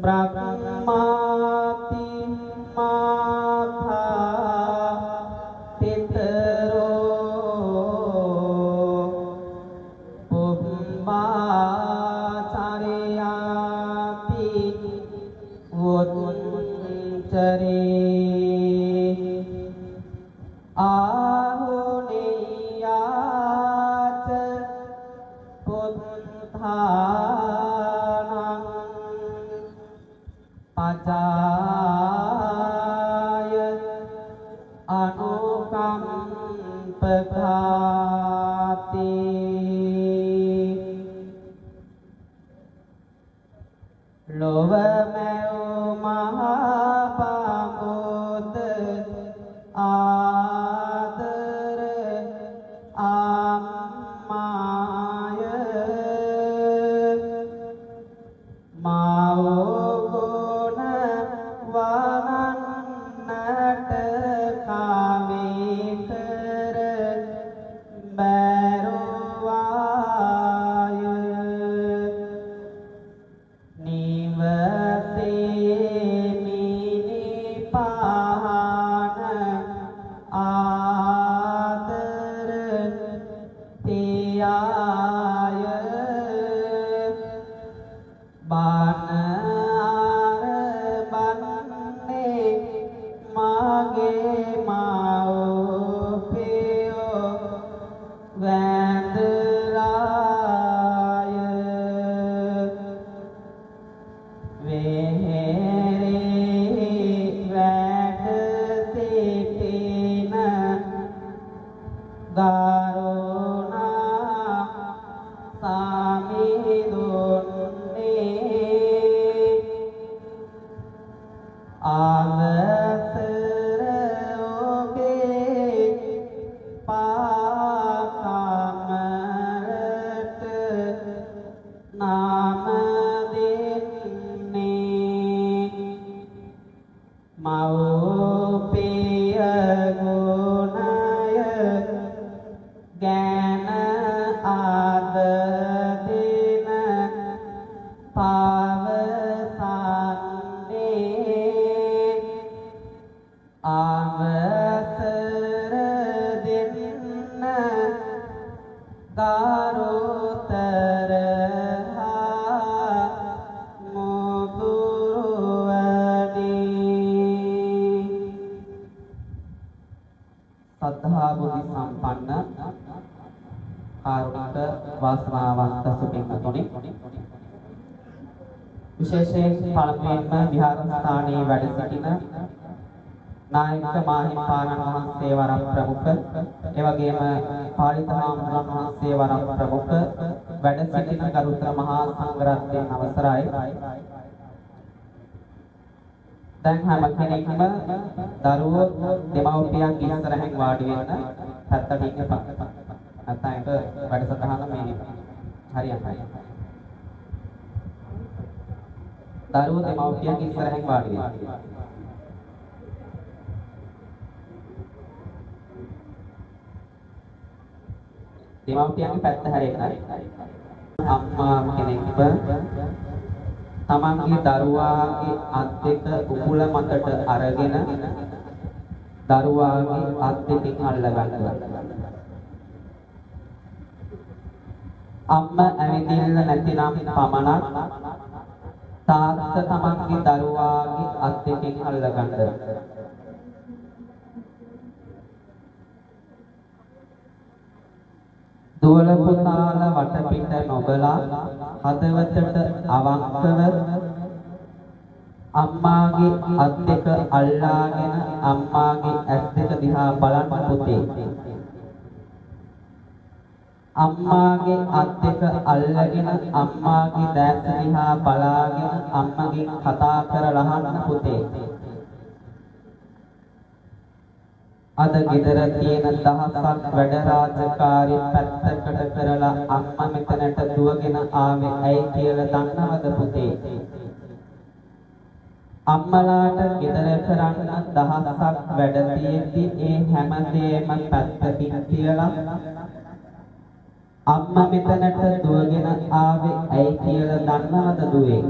බ්‍රහ්මාති මාතා පිතරෝ පුම්මාචාරයාති වොච්චරේ ආහුනියාච පුත්තානං පජාය අනුකම්පකාති. ලොව මැව් මහා පාඹුත ආදර අම්මාය මාවෝ ගුණ වනන්නට කවි කර බැරුවාය. නිවසේ මිනි පහන ආදර තියාය. බණ අරබන්නේ මාගේ මව්පියෝ වැඳලාය. වෙහෙරේ වැඩ සිටින ගරුණා සාමිදුන්නේ අවසර ඔබේ පාකමරට නාම දෙන්නේ. මව්පිය ගුණය ගැන අද දින පවසන්නේ. අවසර දෙන්න ගරුතර හා මුදුරුවනි. සද්ධා බුද්ධ සම්පන්න කාරුණික වාසනාවන්ත සුපින්වතුනි, විශේෂයෙන් පළමුවෙන්ම විහාරස්ථානයේ වැඩ සිටින නායක මාහිමිපාණන් වහන්සේ වරක් ප්‍රමුඛ, ඒ වගේම පාලිත හාමුදුරන් වහන්සේ වරක් ප්‍රමුඛ වැඩ සිටින ගරුතර මහා සංඝරත්නයන් අවසරයි. දැන් හැම කෙනෙක්ම දරුවෝ දෙමව්පියන් ඉස්සරහින් වාඩි වෙන්න, පැත්තට ඉන්න එපා. නැත්නම් ඒක වැඩසටහන මේ හරියන්නේ නැහැ. දරුවෝ දෙමව්පියන් ඉස්සරහින් වාඩි වෙන්න. දෙමව්පියන්ගේ පැත්ත හැරෙන්න. අම්මා කෙනෙක්ව තමන්ගේ දරුවාගේ අත් දෙක උකුල මතට අරගෙන දරුවාගේ අත් දෙකෙන් අල්ලගන්න. අම්මා ඇවිදින්න නැතිනම් පමණක් තාත්තා තමන්ගේ දරුවාගේ අත් දෙකෙන් අල්ලගන්න. දුවල පුතාල වටපිට නොබලා හදවතට අවංකව අම්මාගේ අත් දෙක අල්ලාගෙන අම්මාගේ ඇස් දෙක දිහා බලන්න පුතේ. අම්මාගේ අත් දෙක අල්ලගෙන අම්මාගේ දැස් දිහා බලාගෙන අම්මගෙන් කතා කරලා අහන්න පුතේ. අද ගෙදර තියෙන දහසක් වැඩ රාජකාරි පැත්තකට කරලා අම්මා මෙතනට දුවගෙන ආවේ ඇයි කියලා දන්නවද පුතේ? අම්මලාට ගෙදර කරන්න දහසක් වැඩ තියෙද්දි ඒ හැම දෙයක්ම පැත්තකින් තියලා අම්මා මෙතනට දුවගෙන ආවේ ඇයි කියලා දන්නවද දුවේ?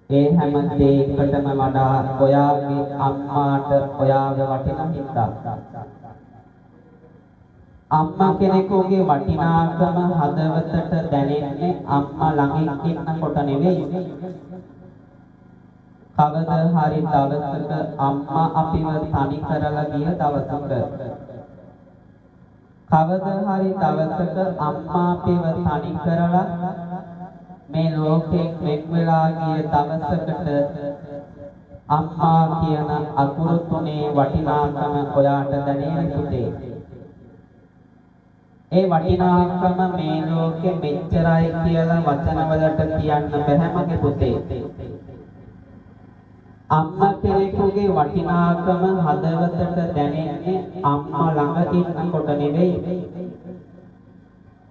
ඒ හැම දෙයකටම වඩා ඔයාගේ අම්මාට ඔයාව වටින හින්දා. අම්මා කෙනෙකුගේ වටිනාකම හදවතට දැනෙන්නේ අම්මා ළඟින් ඉන්නකොට නෙවෙයි. කවද හරි දවසක අම්මා අපිව තනි කරලා ගිය දවසක, කවද හරි දවසක අම්මා අපිව තනි කරලා මේ ලෝකයෙන් වෙන් වෙලා ගිය දවසකට අම්මා කියන අකුරු තුනේ වටිනාකම ඔයාට දැනෙන පුතේ. ඒ වටිනාකම මේ ලෝකෙ මෙච්චරයි කියලා වචන වලට කියන්න බැහැ මගේ පුතේ. අම්මා කෙනෙකුගේ වටිනාකම හදවතට දැනෙන්නේ අම්මා ළඟ ඉන්නකොට නෙවෙයි.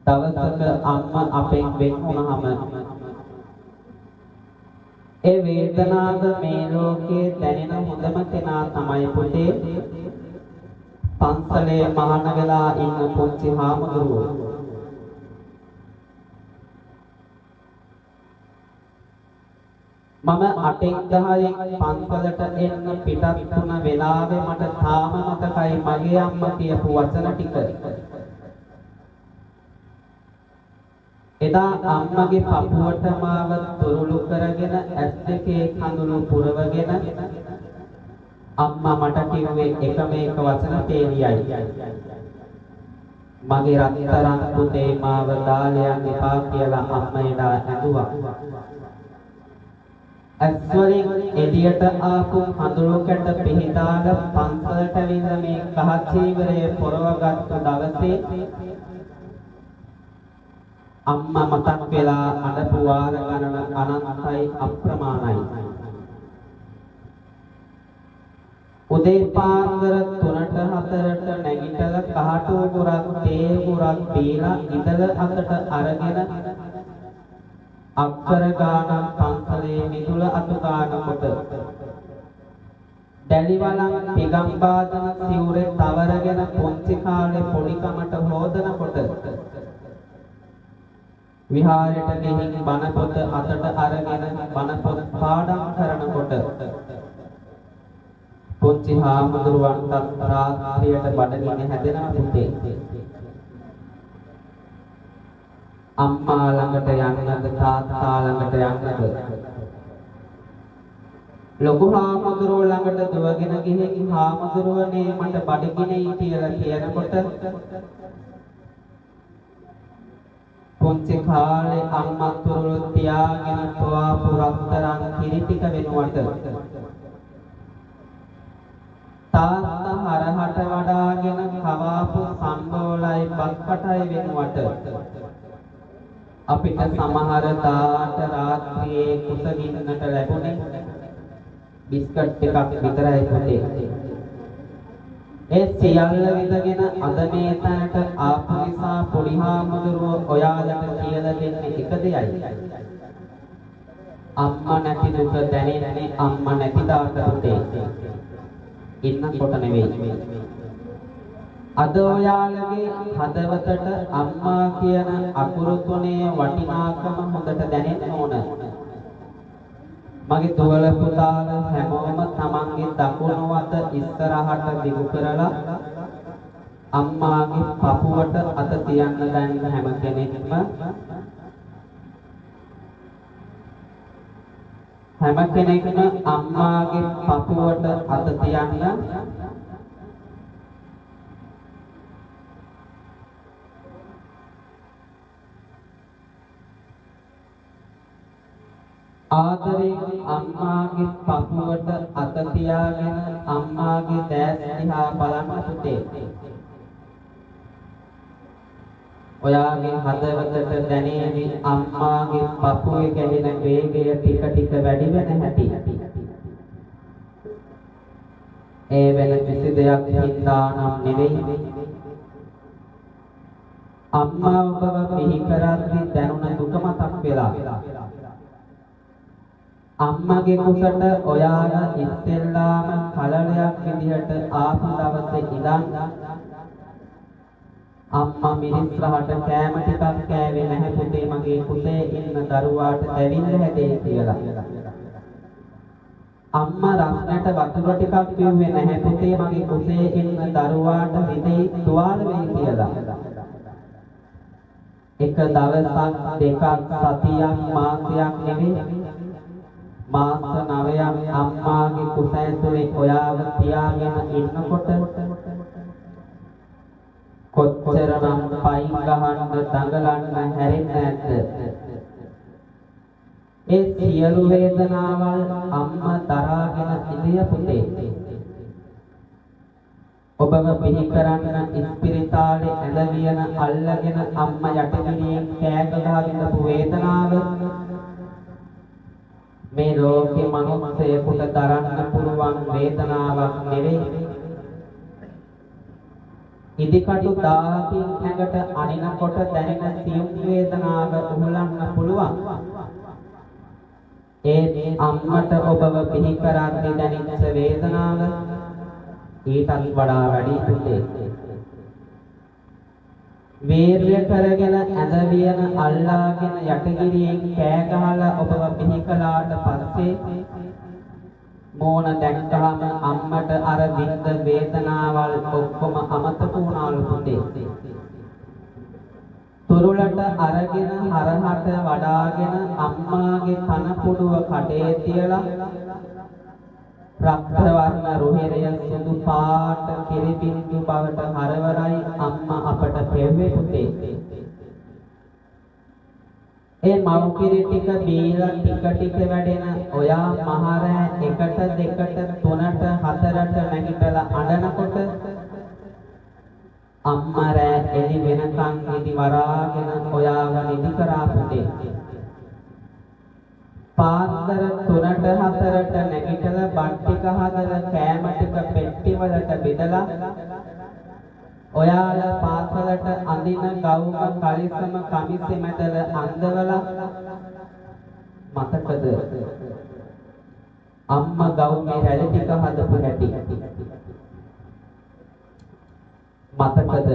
දවසක අම්මා අපෙන් වෙන් වුණාම ඒ වේදනාව මේ ලෝකේ දැනෙන හොඳම කෙනා තමයි පුතේ පන්සලේ මහාන වෙලා ඉන්න පුංචි හාමුදුරුවෝ. මම 8න් 10න් පන්සලට එන්න පිටත් වුණ වෙලාවේ මට තාම මතකයි මගේ අම්මා කියපු වචන ටික. එදා අම්මගේ පපුවට මාව තුරුළු කරගෙන ඇස් දෙකේ කඳුළු පුරවගෙන අම්මා මට කිව්වේ එකම එක වචන තේරියයි. මගේ රත්තරන් පුතේ මාව දාලා යන්න එපා කියලා අම්මා එදා ඇඬුවා. ඇස් වලින් එළියට ආපු කඳුළු කැට පිහිටාලා පන්සලට ඇවිල්ලා මේ කහ චීවරය පොරවගත්තු දවසේ අම්මා මතක් වෙලා අඬපු වාර ගණන අනන්තයි අප්‍රමාණයි. උදේ පාන්දර 3ට 4ට නැගිටලා කහටු ගොරක් තේ ගොරක් බීලා ඉදල අතට අරගෙන අක්කර ගානක් පන්සලේ මිදුල අතු ගානකොට දැලිවලන් පිගම්බාදන සිවුරේ තවරගෙන පොන්චි කාලේ පොඩිකමට හොදනකොට විහාරයට ගිහින් බණ පොත අතට අරගෙන බණ පොත් පාඩම් කරනකොට පුංචි හාමුදුරුවන්ටත් රාත්‍රියට බඩගිනි හැදෙනවා පුතේ. අම්මා ළඟට යන්නද තාත්තා ළඟට යන්නද? ලොකු හාමුදුරුවෝ ළඟට දුවගෙන ගිහින් හාමුදුරුවනේ මට බඩගිනියි කියලා කියනකොට පුංචි කාලේ අම්මා තුරුළු තියාගෙන පොවාපු රත්තරන් කිරි ටික වෙනුවට තාත්තා හරහට වඩාගෙන කවාපු සම්බෝලයි බත්කටයි වෙනුවට අපිට සමහර දාට රාත්‍රියේ කුසගින්නට ලැබුණේ බිස්කට් ටිකක් විතරයි පුතේ. ඒ සියල්ල විඳගෙන අද මේ තැනට ආපු නිසා පොඩි හාමුදුරුවෝ ඔයාලට කියලා දෙන්නේ එක දෙයයි. අම්මා නැති දුක දැනෙන්නේ අම්මා නැති දාට පුතේ. ඉන්නකොට නෙවෙයි. අද ඔයාලගේ හදවතට අම්මා කියන අකුරු තුනේ වටිනාකම හොඳට දැනෙන්න ඕන. මගේ දුවල පුතාලා හැමෝම තමන්ගේ දකුණු අත ඉස්සරහට දිගු කරලා අම්මාගේ පපුවට අත තියන්න දැන් හැම කෙනෙක්ම අම්මාගේ පපුවට අත තියන්න. ආදරෙන් අම්මාගේ පපුවට අත තියාගෙන අම්මාගේ දැස් දිහා බලන්න පුතේ. ඔයාගේ හදවතට දැනේවි අම්මාගේ පපුවේ ගැහෙන වේගය ටික ටික වැඩි වෙන හැටි. ඒ වෙන කිසි දෙයක් හින්දා නම් නෙවෙයි. අම්මා ඔබව බිහි කරද්දී දැනුණ දුක මතක් වෙලා අම්මගේ කුසට ඔයාලා ඉස්සෙල්ලාම කලලයක් විදිහට ආපු දවසේ ඉඳන් අම්මා මිරිස් රහට කෑම ටිකක් කෑවේ නැහැ පුතේ මගේ කුසේ ඉන්න දරුවාට දැවිල්ල හැදේ කියලා. අම්මා රස්නට වතුර ටිකක් බිව්වේ නැහැ පුතේ, මගේ කුසේ ඉන්න දරුවාට රිදෙයි තුවාල වෙයි කියලා. එක දවසක් දෙකක් සතියක් මාසයක් නෙවෙයි, මාස 9ක් අම්මාගේ කුස ඇතුලේ ඔයාව තියාගෙන ඉන්නකොට කොච්චරනම් පයින් ගහන්න දඟලන්න හැරෙන්නේ නැද්ද? ඒ සියලු වේදනාවල් අම්මා දරාගෙන ඉඳිය පුතේ. ඔබව බිහි කරන්න ඉස්පිරිතාලේ ඇඳ වියන අල්ලගෙන අම්මා යටිගිරියෙන් කෑ ගහ විඳපු වේදනාව මේ ලෝකේ මනුස්සයෙකුට දරන්න පුළුවන් වේදනාවක් නෙවෙයි. ඉදිකටු 1000කින් ඇඟට අනිනකොට දැනෙන සියුම් වේදනාව උහුලන්න පුළුවන්. ඒ අම්මට ඔබව බිහි කරද්දී දැනෙච්ච වේදනාව ඊටත් වඩා වැඩි පුතේ. වීර්ය කරගෙන ඇඳ වියන අල්ලාගෙන යටගිරියෙන් කෑ ගහලා ඔබව බිහි කළාට පස්සේ මෝන දැක්කහම අම්මට අර විඳ වේදනාවල් ඔක්කොම අමතක වුණාලු පුතේ. තුරුලට අරගෙන හරහට වඩාගෙන අම්මාගේ කන පුඩුව කටේ තියලා රක්ත වර්ණ රුහිරය සුදු පාට කිරි බින්දු බවට හරවරයි අම්මා අපට පෙව්වේ පුතේ. ඒ මව් කිරි ටික බීලා ටික ටික වැඩෙන ඔයා මහරෑ 1ට 2ට 3ට 4ට නැගිටලා අඬනකොට අම්මා රෑ එළි වෙනකන් නිදි වරාගෙන ඔයාව නිදි කරා පුතේ. පාන්දර 3ට 4ට නැගිටලා බත් ටික හදලා කෑම ටික පෙට්ටි වලට බෙදලා ඔයාලා පාසලට අඳින ගවුම කලිසම කමිසෙ මැදලා අඳවලා, මතකද අම්මා ගවුමේ රැලි ටික හදපු හැටි? මතකද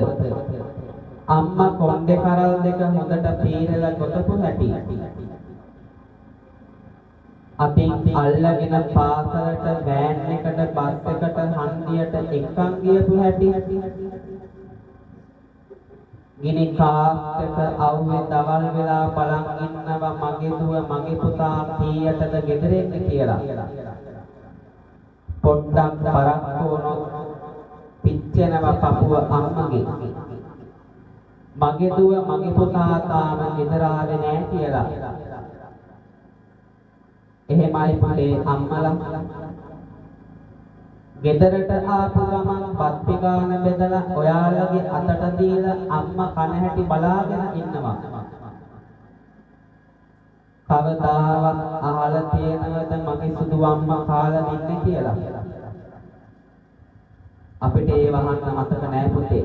අම්මා කොණ්ඩේ කරල් දෙක හොඳට පීරලා ගොතපු හැටි? අතින් අල්ලගෙන පාසලට වෑන් එකට බස් එකට හන්දියට එක්කන් ගියපු හැටි? ගිනි කාස්ටක අවුවේ දවල් වෙලා බලන් ඉන්නවා මගේ දුව මගේ පුතා කීයටද ගෙදර එන්නේ කියලා. පොඩ්ඩක් පරක්කු වුණොත් පිච්චෙනවා පපුව අම්මගේ. මගේ දුව මගේ පුතා තාම ගෙදර ආවේ නෑ කියලා. එහෙමයි පුතේ අම්මලා ගෙදරට ආපු ගමන් බත් පිගාන බෙදලා ඔයාලගේ අතට දීලා අම්මා කන හැටි බලාගෙන ඉන්නවා. කවදාවත් අහලා තියෙනවද මගේ සුදු අම්මා කාලා ඉන්නේ කියලා? අපිට ඒව අහන්න මතක නෑ පුතේ.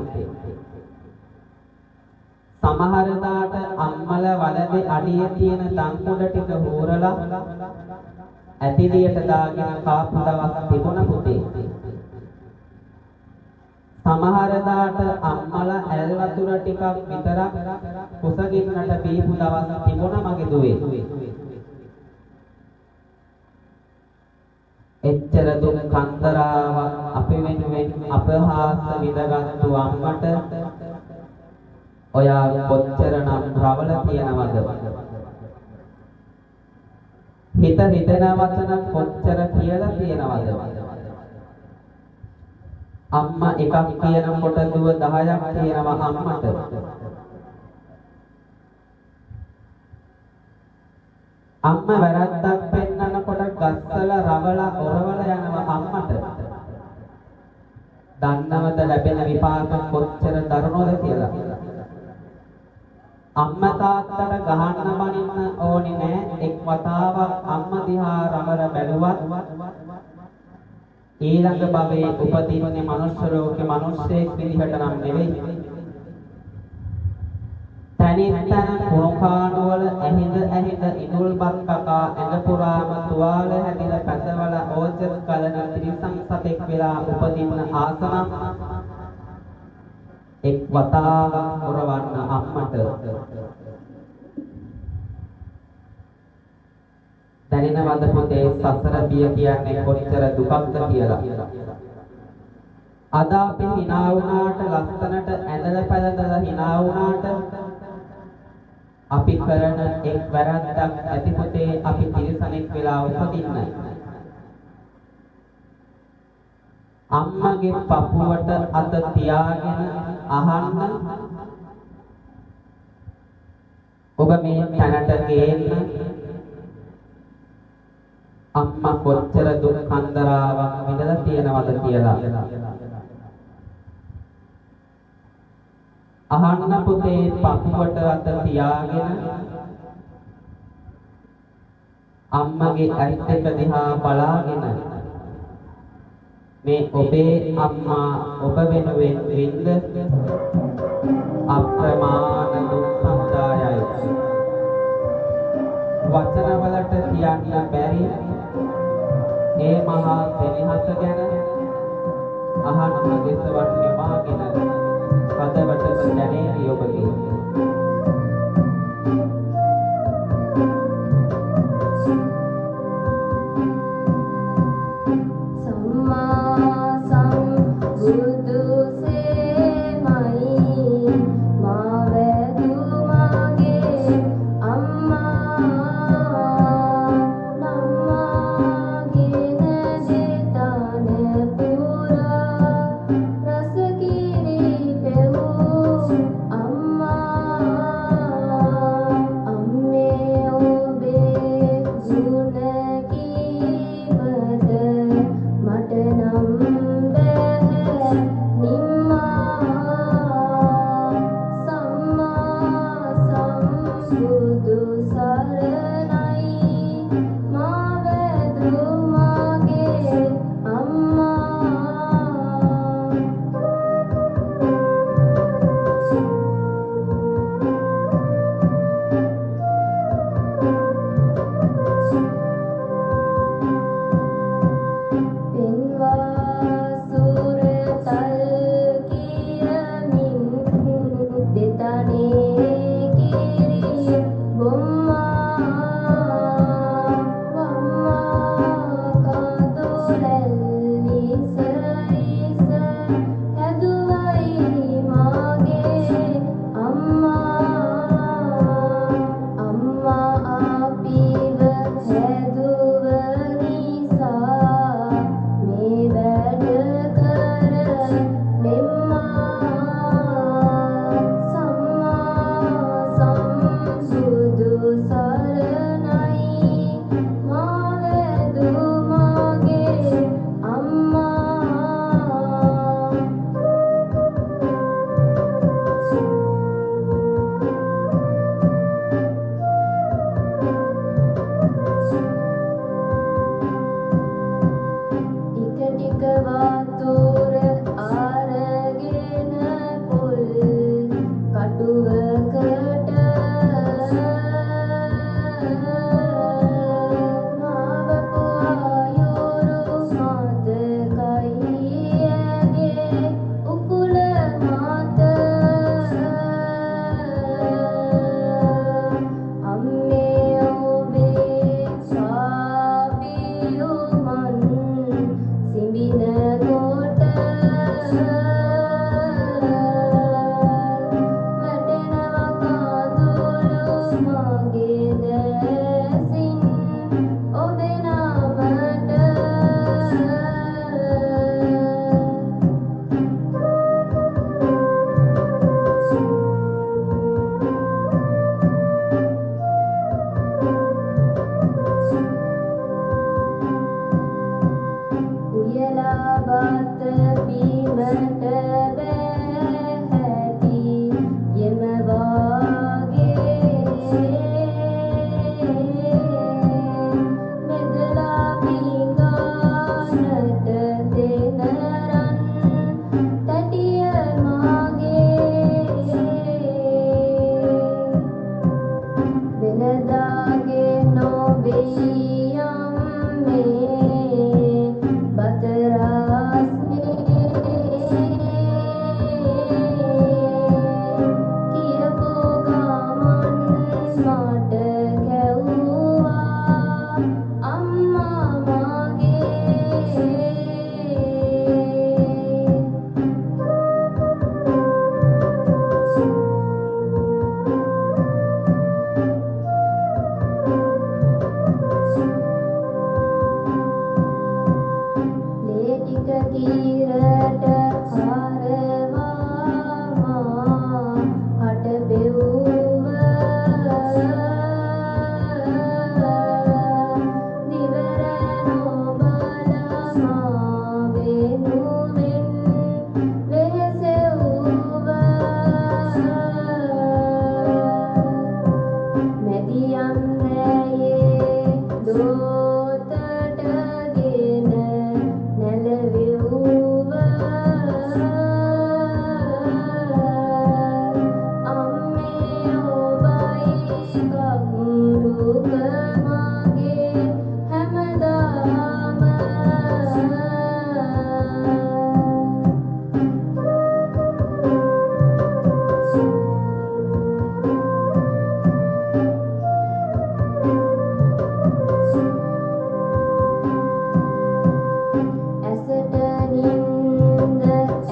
සමහර දාට අම්මලා වලදේ අඩියේ තියෙන දන් කුඩ ටික හූරලා ඇතිලියට දාගෙන කාපු දවස් තිබුණ පුතේ. සමහර දාට අම්මලා ඇල් වතුර ටිකක් විතරක් කුසගින්නට බීපු දවස් තිබුණ මගේ දුවේ. එච්චර දුක් කන්දරාවක් අපි වෙනුවෙන් අපහාස විඳගත්තු අම්මට ඔයා කොච්චරනම් රවල තියනවද? හිත හිතෙන වචන කොච්චර කියලා තියනවද? අම්මා එකක් කියනකොට දුව 10ක් කියනවා අම්මට. අම්මා වැරද්දක් පෙන්නනකොට ගස්සලා රවලා ඔරවලා යනවා අම්මට. දන්නවද ලැබෙන විපාක කොච්චර දරුණුද කියලා? අම්මා තාත්තට ගහන්න බනින්න ඕනේ නෑ. එක් වතාවක් අම්මා දිහා රවල බැලුවත් ඊළඟ භවයේ උපදින්නේ මනුෂ්‍ය ලෝකේ මිනිස්සෙක් විදිහට නම් නෙවෙයි. තනින් තන කුණු කාණු වල ඇහිඳ ඇහිඳ ඉඳුල් බත් කකා ඇඟ පුරාම තුවාල හැදිලා පැසවල ඕජස් ගලන තිරිසන් සතෙක් වෙලා උපදින්න ආසනම් එක් වතාවක් ඔරවන්න අම්මට. දැනෙනවද පොතේ සසර බිය කියන්නේ කොච්චර දුකක්ද කියලා? අද අපි හිනා වුණාට, ලස්සනට ඇඳලා පැළඳලා හිනා වුණාට අපි කරන එක් වැරද්දක් ඇති පොතේ අපි තිරිසනෙක් වෙලා උපදින්න. අම්මගේ පපුවට අත තියාගෙන අහන්න, ඔබ මේ තැනට ගේන්න අම්මා කොච්චර දුක් කන්දරාවක් විඳලා තියෙනවද කියලා. අහන්න පුතේ, පපුවට අත තියාගෙන අම්මගේ ඇස් දෙක දිහා බලාගෙන මේ ඔබේ අම්මා ඔබ වෙනුවෙන් වින්ද අප්‍රමාණ දුක් සමුදායයි. වචනවලට කියන්න බැරි ඒ මහා සෙනෙහස ගැන අහන්න දෙසවන් නිමාගෙන හදවතට දැනේවි ඔබගේ. සම්මා සම්බුදු සේමයි මා වැදූ මගේ අම්මා, නම්මාගෙන දෙතන පුරා රස කිරි පෙවූ අම්මා. අම්මේ ඔබේ ගුණ කීමට මට නම් බැහැ නිම්මා. සම්මා සම්බුදු සරණයි මා වැදූ මගේ අම්මා. පෙන්වා සුරතල් කියමින් දෙතනේ කිරි බොම්මා, වම්මා කඳුලැල් ඉස ඉස හැදුවයි මාගේ අම්මා. අම්මා අපිව හැදුව නිසා මේ වැඩ කර නෙම්මා. සම්මා සම්බුදු සරණයි මා වැදූ මගේ අම්මා. ටික ටික වතුර අරගෙන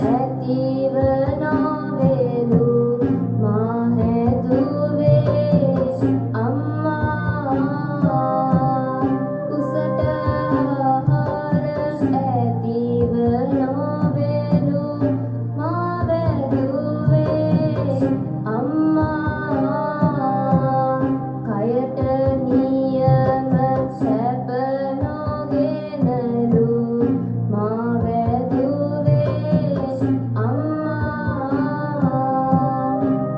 ඇතිව නොවේලු මා හැදුවේ අම්මා. කුසට ආහාර ඇතිව නොවේලු මා වැදුවේ අම්මා. කයට නියම සැප නොගෙනලු මා වැදුවේ අම්මා.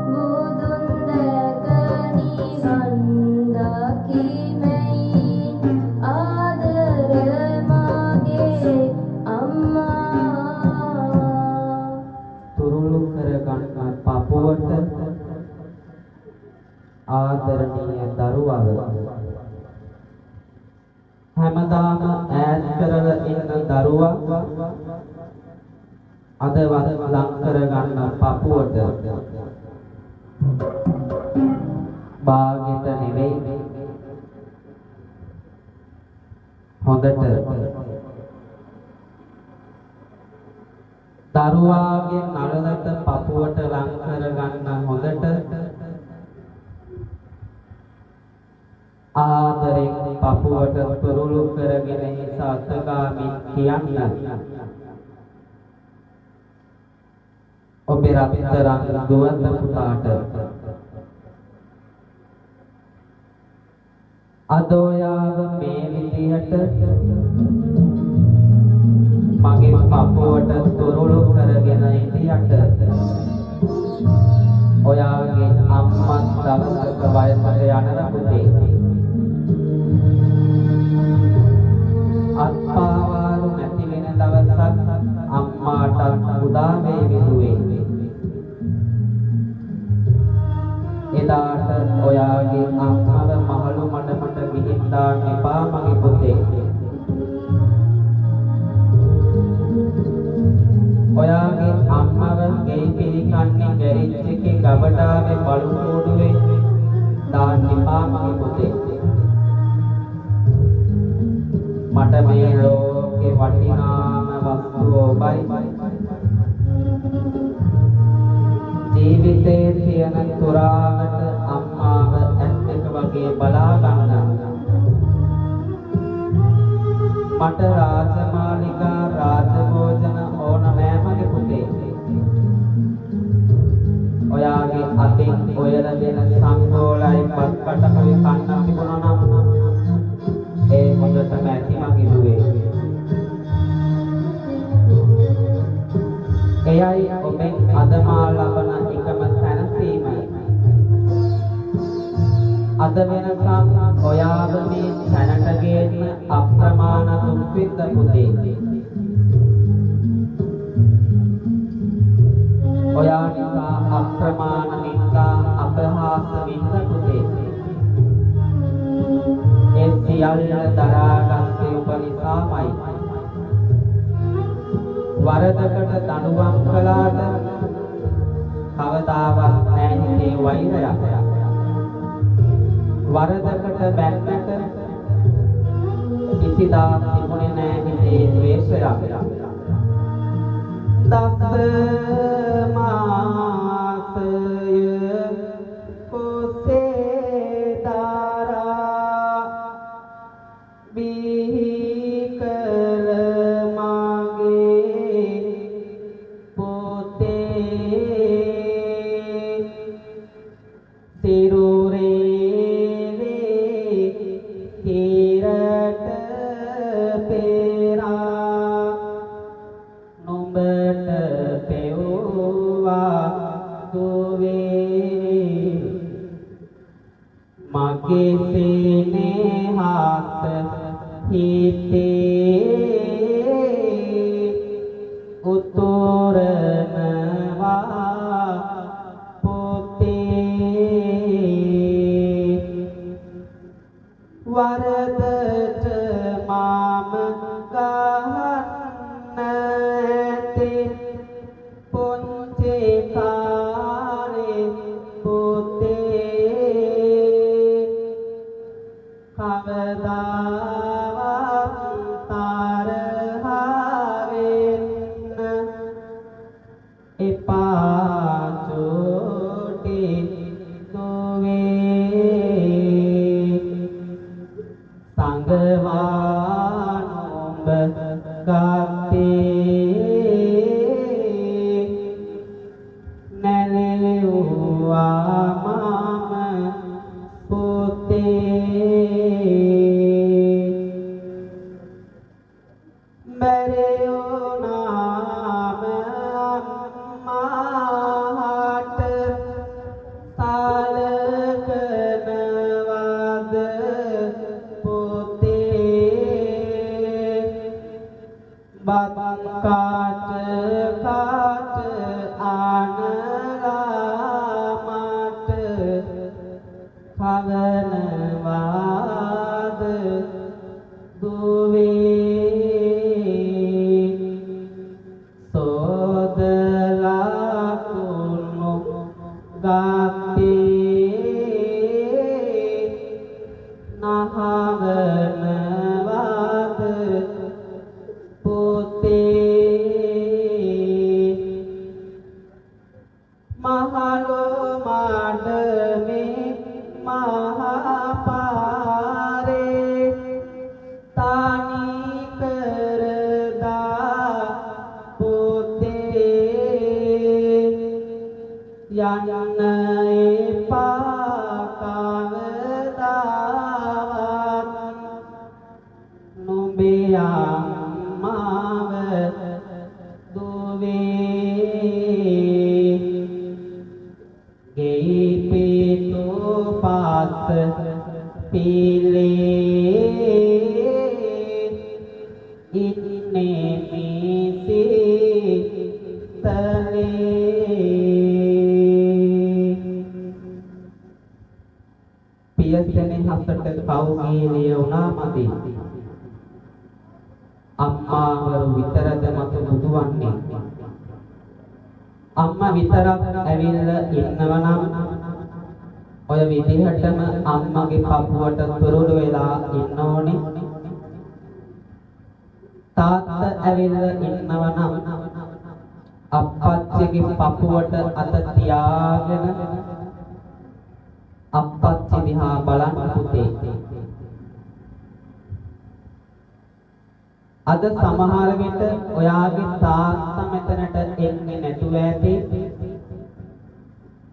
බුදුන් දැක නිවන් දකිමැයි ආදර මගේ අම්මා. තුරුළු කරගන්න පපුවට ආදරණීය දරුවව හැමදාම ඈත් කරලා ඉන්න දරුවා අදවත් ලං කරගන්න පපුවට. බාගෙට නෙවෙයි, හොඳට දරුවාගේ නළලට පපුවට ලං කරගන්න. හොඳට ආදරෙන් පපුවට තුරුළු කරගෙන හිස අතගාමින් කියන්න, ඔබේ රත්තරන් දුවත පුතාට, අද ඔයාව මේ විදිහට මගේ පපුවට තුරුළු කරගෙන හිටියට ඔයාගේ අම්මත් දවසක වයසට යනවා පුතේ. අත්පාවාලු නැති වෙන දවසක් අම්මාටත් උදා වේවි දුවේ. එදාට ඔයාගේ අම්මව මහලු මඩමට ගිහින් දාන්න එපා මගේ පුතේ. ඔයාගේ අම්මව ගෙයි පිළිකන්නේ ගැරේජ් එකේ ගබඩාවේ බලු කූඩුවේ දාන්න එපා මගේ පුතේ. මට මේ ලෝකේ වටිනාම වස්තුව ඔබයි. ජීවිතේ තියෙන තුරාවට අම්මාව ඇස් දෙක වගේ බලා ගන්න. මට රාජමාලිගා රාජභෝජන ඕන නෑ මගේ පුතේ. ඔයාගේ අතින් ඔයලා දෙන සංගෝලයි බත් කටකුයි කන්න තිබුණා නම් ඒ හොඳටම ඇති මගේ දුවේ. එයයි ඔබෙන් අද මා ලබන එකම සැනසීම. අද වෙනකම් ඔයාව මේ තැනට ගේන්න අප්‍රමාණ දුක් විඳ පුතේ. ඔයා නිසා අප්‍රමාණ නිന്ദා අපහාස විඳ පුතේ. ඒ සියල්ල දරාගත්තේ ඔබ නිසාමයි. වරදකට දඬුවම් කළාට කවදාවත් නෑ හිතේ වෛරයක්. වරදකට බැන්නට කිසිදා තිබුණේ නෑ හිතේ ද්වේෂයක්. දස මාසය කුසේ දරා බිහි කළ මගේ පුතේ, සිරුරේ හිරට පෙරා නුඹට පෙව්වා. යන්න එපා කවදාවත් නුඹේ අම්මාව දුවේ. ගෙයි පිටු පස් පිලේ ඉන්නේ මිසි තලේ. පියසෙනෙහසට කවුගීලිය වුණා මදි. අම්මාවරු විතරද මතු බුදු වන්නේ? අම්මා විතරක් ඇවිල්ලා ඉන්නවනම් ඔය විදිහටම අම්මගේ පපුවට තුරුළු වෙලා ඉන්න ඕනේ. තාත්තා ඇවිල්ලා ඉන්නවනම් අප්පච්චිගේ පපුවට අත තියාගෙන අප්පච්චි දිහා බලන්න පුතේ. අද සමහර විට ඔයාගේ තාත්තා මෙතනට එන්නේ නැතුව ඇති.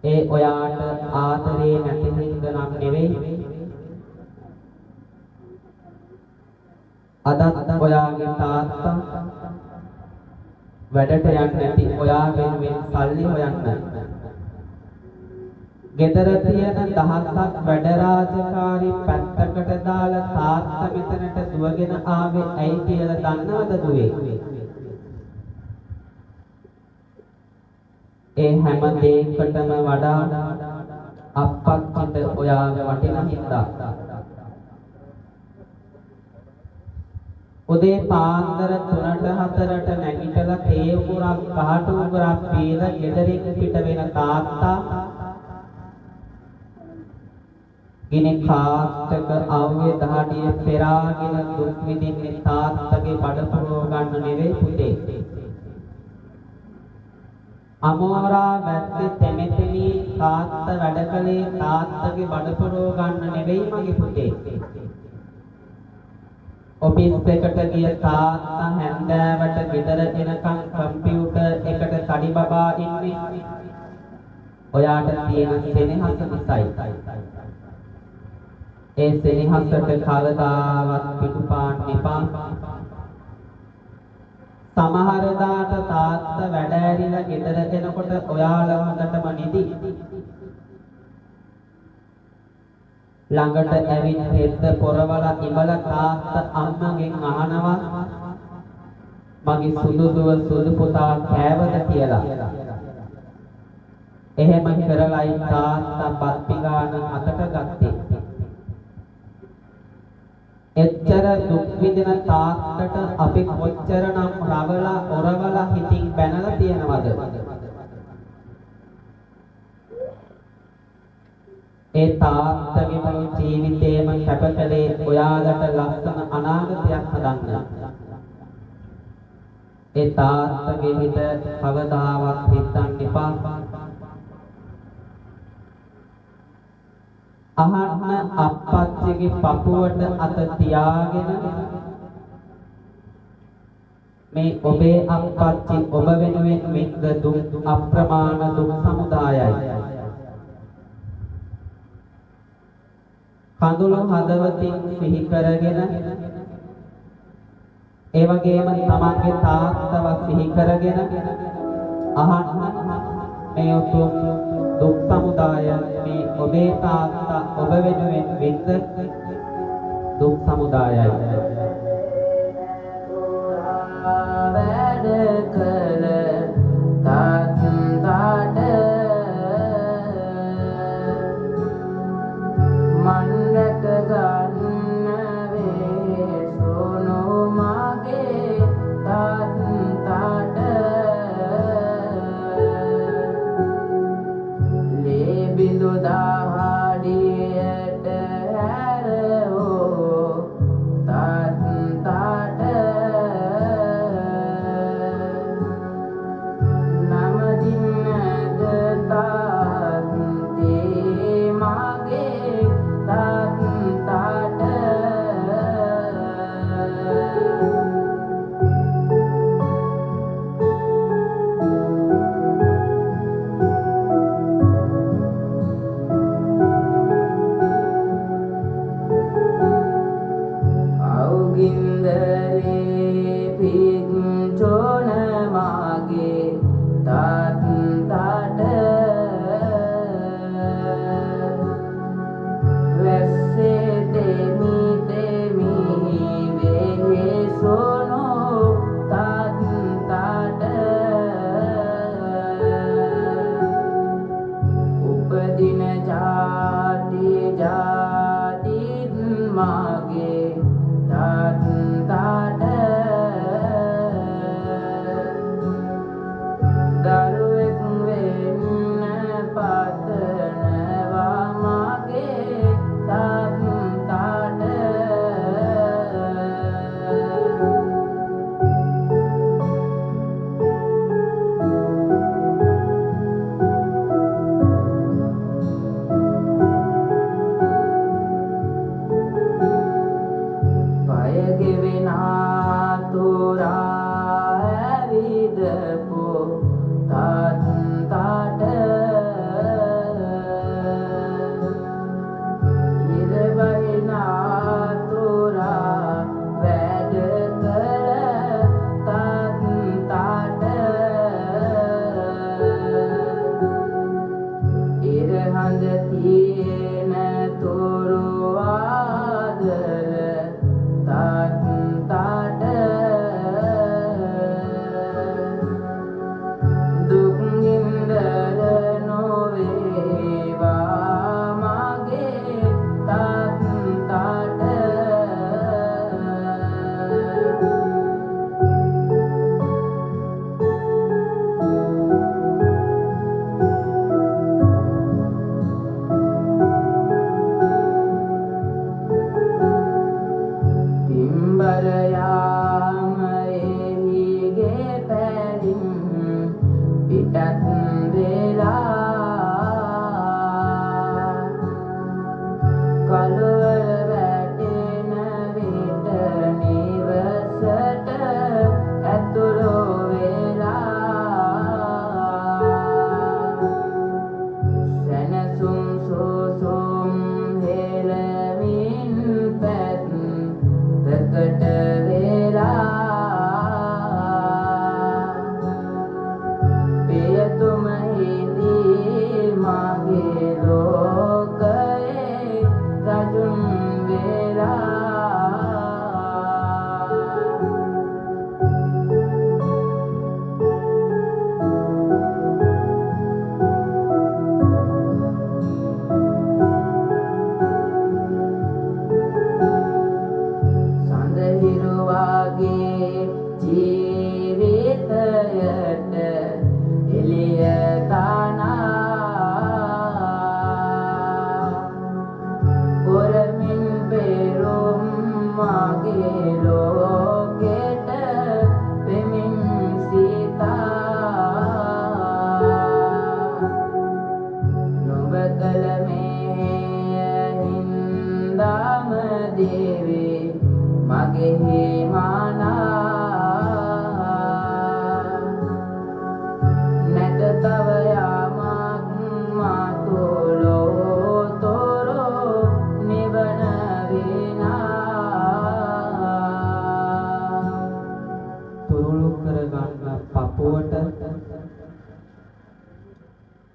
ඒ ඔයාට ආදරේ නැති හින්දා නම් නෙවෙයි. අදත් ඔයාගේ තාත්තා වැඩට යන්නේ නැති ඔයා වෙනුවෙන් සල්ලි හොයන්න. ගෙදර තියෙන දහසක් වැඩ රාජකාරි පැත්තකට දාලා තාත්තා මෙතනට දුවගෙන ආවේ ඇයි කියලා දන්නවද දුවේ? ඒ හැම දෙයකටම වඩා අප්පච්චිට ඔයාව වටින හින්දා. උදේ පාන්දර 3ට 4ට නැගිටලා තේ උගුරක් කහට උගුරක් පීලා ගෙදරින් පිට වෙන තාත්තා ගිනි කාස්ටක අවුවේ දහඩිය පෙරාගෙන දුක් විඳින්නේ තාත්තගේ බඩ පුරව ගන්න නෙවෙයි පුතේ. අමෝරා වැද්දේ තෙමෙතෙමි තාත්තා වැඩ කළේ තාත්තගේ බඩ පුරව ගන්න නෙවෙයි මගේ පුතේ. ඔෆිස් එකට ගිය තාත්තා හැන්දෑවට ගෙදර එනකන් කම්පියුටර් එකට තඩි බබා ඉන්නේ ඔයාට තියෙන සෙනෙහස නිසායි. ඒ සෙනෙහසට කවදාවත් පිටුපාන්න එපා. සමහර දාට තාත්තා වැඩ ඇරිලා ගෙදර එනකොට ඔයාලා හොඳටම නිදි. ළඟට ඇවිත් රෙද්ද පොරවලා ඉබලා තාත්තා අම්මගෙන් අහනවා මගේ සුදු දුව සුදු පුතා කෑවද කියලා. එහෙම කරලයි තාත්තා බත් පිඟාන අතට ගත්තේ. එච්චර දුක් විඳින තාත්තට අපි කොච්චරනම් රවලා ඔරවලා හිතින් බැනලා තියනවද? ඒ තාත්තගේ මුළු ජීවිතේම කැප කළේ ඔයාලට ලස්සන අනාගතයක් හදන්න. ඒ තාත්තගේ හිත කවදාවත් හිතන්න එපා. අහන්න අප්පච්චිගේ පපුවට අත තියාගෙන මේ ඔබේ අප්පච්චි ඔබ වෙනුවෙන් විඳ දුක් අප්‍රමාණ දුක් සමුදායයි. කඳුළු හදවතින් සිහි කරගෙන ඒ වගේම තමන්ගේ තාත්තව සිහි කරගෙන අහන්න මේ උතුම් දුක් සමුදාය මේ ඔබේ තාත්තා ඔබ වෙනුවෙන් විඳ දුක් සමුදායයි. වැඩ කළ තාත්තාට මන් රැක ගන්න වේ සෝනෝ මගේ තාත්තාට. ලේ බිඳු දහඩියට හැරවෝ තාත්තාගේ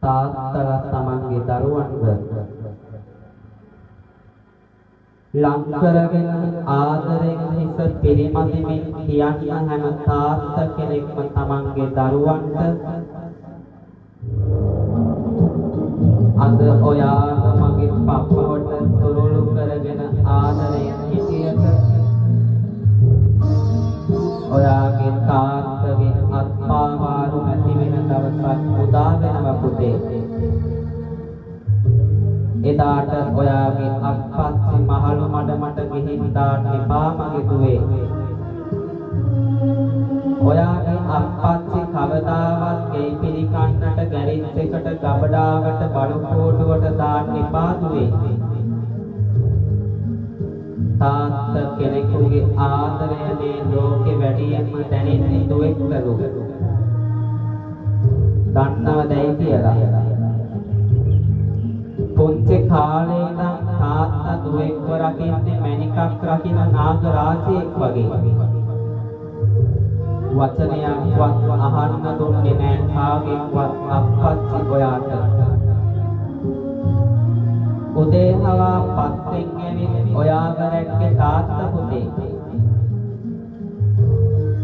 තාත්තලා තමන්ගේ දරුවන්ව ලං කරගෙන ආදරෙන් හිස පිරිමදිමින් කියන්න හැම තාත්තා කෙනෙක්ම තමන්ගේ දරුවන්ට අද ඔයාව මගේ පපුවට තුරුළු කරගෙන ආදරෙන් හිටියට ඔයාගේ තාත්තගේ අත්පාවාරු නැති වෙන දවසක් උදා වෙනවා පුතේ. එදාට ඔයාගේ අප්පච්චි මහලු මඩ මට ගිහින් දාන්න එපා මගේ දුවේ. ඔයාගේ අප්පච්චි කවදාවත් ගෙයි පිළිකන්නට ගැරිච් එකට ගබඩාවට බලු කෝටුවට දාන්න එපා දුවේ. තාත්තා කෙනෙකුගේ ආදරය මේ ලෝකෙ වැඩියෙන්ම දැනෙන්නේ දුවෙක්ලු. දන්නවදැයි කියලා. පුංචි කාලේ ඉඳන් තාත්තා දුවෙක්ව රකින්නේ මණිකක් රකින්න නාග රාජයෙක් වගේ. වචනයක්වත් අහන්න දුන්නේ නෑ කාගෙන්වත් අප්පච්චි ඔයාට. උදේ හවා පස්සෙන් ඇවිත් ඔයාව රැක්කේ තාත්තා පුතේ.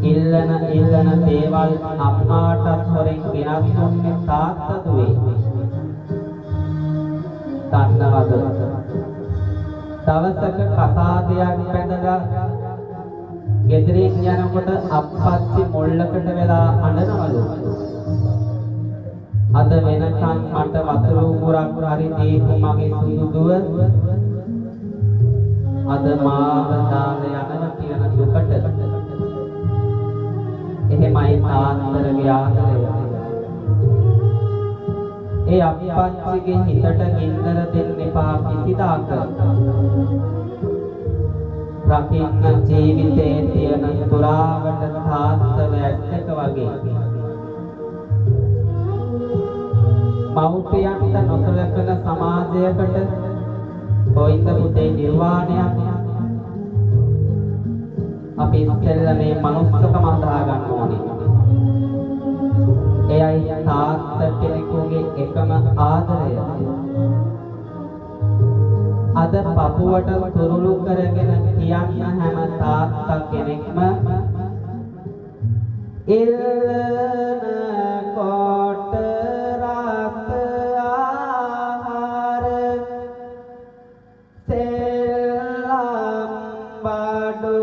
ඉල්ලන ඉල්ලන දේවල් අම්මාටත් හොරෙන් ගෙනත් දුන්නේ තාත්තා දුවේ. දන්නවද? දවසක කසාදයක් බැඳලා ගෙදරින් යනකොට අප්පච්චි මුල්ලකට වෙලා අඬනවලු. අද වෙනකන් මට වතුර උගුරක් හරි දීපු මගේ සුදු දුව අද මාව දාලා යනවා කියන දුකට. එහෙමයි තාත්තලගේ ආදරය. ඒ අප්පච්චිගේ හිතට ගින්දර දෙන්න එපා කිසිදාක. රකින්න ජීවිතේ තියෙන තුරාවට තාත්තව ඇස් දෙක වගේ. මව්පියන්ට නොසලකන සමාජයකට කොයින්ද පුතේ නිර්වාණයක්? අපි ඉස්සෙල්ලා මේ මනුස්සකම හදා ගන්න ඕනේ. එයයි තාත්තා කෙනෙකුගේ එකම ආදරය. අද පපුවට තුරුළු කරගෙන කියන්න හැම තාත්තා කෙනෙක්ම ඉල්ලන කොට රස ආහාර සෙල්ලම් බඩු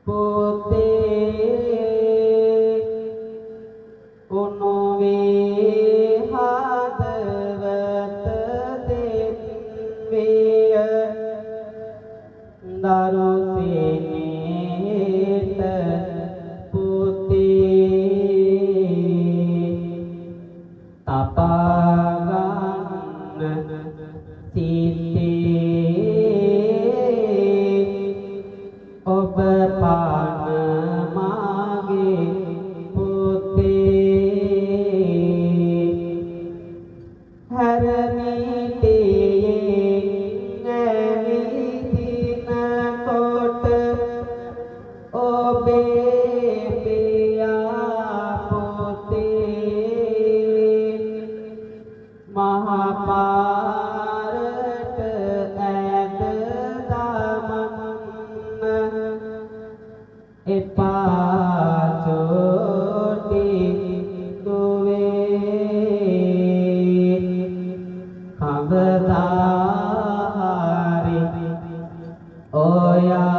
පුතේ උණු වේ හදවත දෙත්විය දරු සිනේත පුතේ තපා ගන්න සිතේ ඔබ පාන මාගේ පුතේ හැරමිටියෙන් ඇවිදින කොට ඔබේ පියා පුතේ මහ පාරට ඇද දමන්න එපා චෝටි දුවේ කවදා හරි ඔයා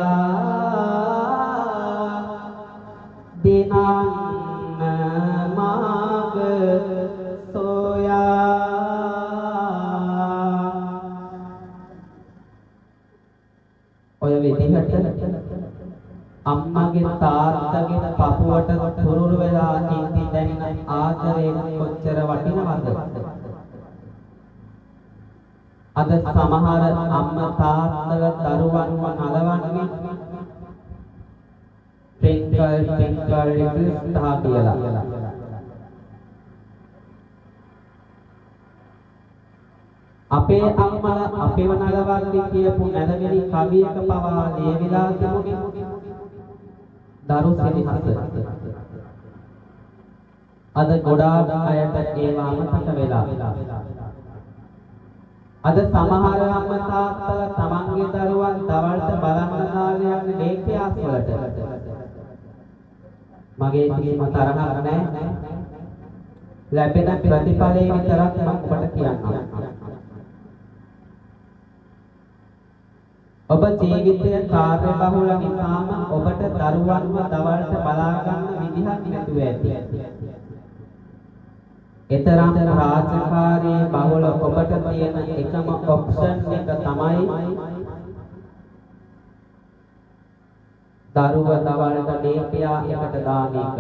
දිනන්න මාග සොයා. ඔය විදිහට අම්මගේ තාත්තගේ පපුවට තුරුළු වෙලා ඉඳි දැනෙන ආදරය කොච්චර වටිනවද? අද සමහර අම්මා තාත්තලා දරුවන්ව නලවන්නේ ට්වින්කල් ට්වින්කල් ලිටල් ස්ටාර් කියලා. අපේ අම්මලා අපේව නලවද්දි කියපු නැලවිලි කවියක පවා ලියවිලා තිබුණේ දරු සෙනෙහස. අද ගොඩාක් අයට ඒවා අමතක වෙලා. අද සමහර අම්මා තාත්තලා තමන්ගේ දරුවන් දවල්ට බලන්න දාලා යන්නේ ඩේ කෙයාස් වලට. මගේ කිසිම තරහක් නැහැ. ලැබෙන ප්‍රතිඵලය විතරක් මම ඔබට කියන්නම්. ඔබ ජීවිතය කාර්යබහුල නිසාම ඔබට දරුවන්ව දවල්ට බලා ගන්න විදිහක් නැතුව ඇති. එතරම් රාජකාරී බහුල ඔබට තියෙන එකම ඔප්ෂන් එක තමයි දරුව දවල්ට ඩේ කෙයා එකට දාන එක.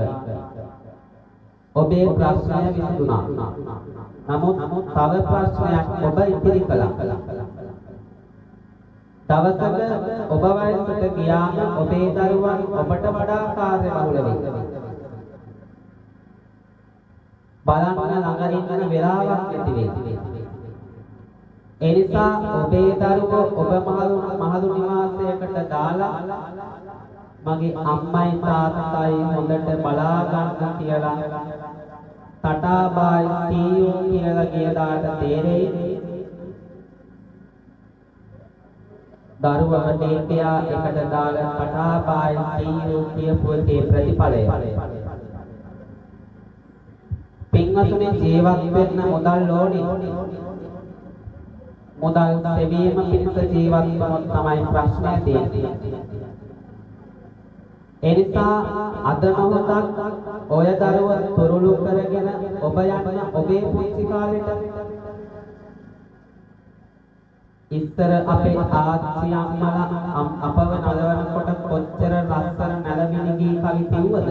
ඔබේ ප්‍රශ්නය විසඳුණා. නමුත් තව ප්‍රශ්නයක් ඔබ ඉතිරි කළා. දවසක ඔබ වයසට ගියාම ඔබේ දරුවන් ඔබට වඩා කාර්යබහුල වෙයි. බලන්න ළඟ ඉන්න වෙලාවක් නැති වෙයි. ඒ නිසා ඔබේ දරුවෝ ඔබ මහලු නිවාසයකට දාලා මගේ අම්මයි තාත්තයි හොඳට බලා ගන්න කියලා ටටා බායි සී you කියලා ගිය දාට තේරෙයි දරුවව ඩේ කෙයා එකට දාලා ටටා බායි සී you කියපු එකේ ප්‍රතිඵලය. පින්වතුනි, ජීවත් වෙන්න මුදල් ඕනි. මුදල් සෙවීම පිණිස ජීවත් වුණොත් තමයි ප්‍රශ්නය තියෙන්නේ. ඒ නිසා අද මොහොතක් ඔය දරුව තුරුළු කරගෙන ඔබ යන්න ඔබේ පුංචි කාලෙට. ඉස්සර අපේ ආච්චි අම්මලා අපව නලවනකොට කොච්චර ලස්සන නැලවිලි ගී කවි කිව්වද?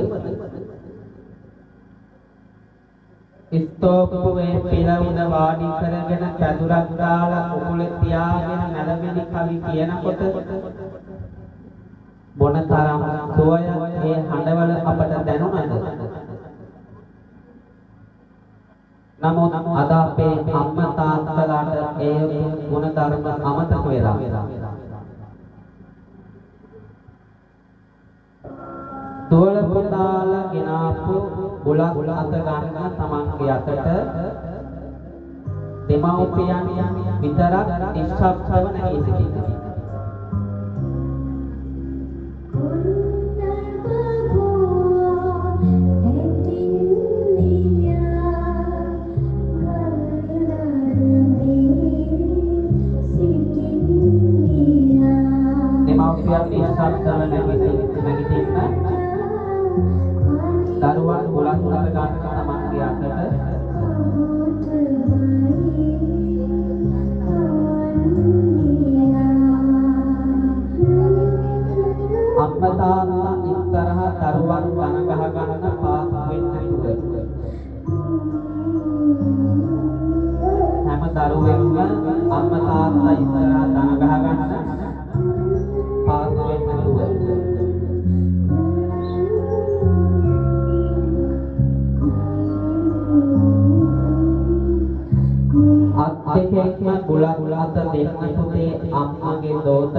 ස්තෝපුවේ පිළ උඩ වාඩි කරගෙන පැදුරක් දාලා උකුලේ තියාගෙන නැලවිලි කවි කියනකොට මොනතරම් සුවයක් ඒ හඬවල අපට දැනුණද? නමුත් අද අපේ අම්මා තාත්තලාට ඒ ගුණධර්ම අමතක වෙලා. දුවල පුතාලා ගෙනාපු බුලත් අත ගන්න තමන්ගේ අතට දෙමව්පියන් විතරක් නිශ්ශබ්දව නැගී සිටිනවා. දෙමව්පියන් නිශ්ශබ්දව නැගිටින්න දරුවන් බුලත් අත ගන්න තමන්ගේ අතට අම්මා තාත්තා ඉස්සරහ දරුවන් දන ගහ ගන්න පාස් වෙන්න නැතුව හැම දරුවෙක්ම අම්මා තාත්තා ඉස්සරහ දන ගහ ගන්න පාස් වෙන්න නැතුව. අත් දෙකෙන්ම බුලත් අත දෙන්න පුතේ අම්මගේ දෝතට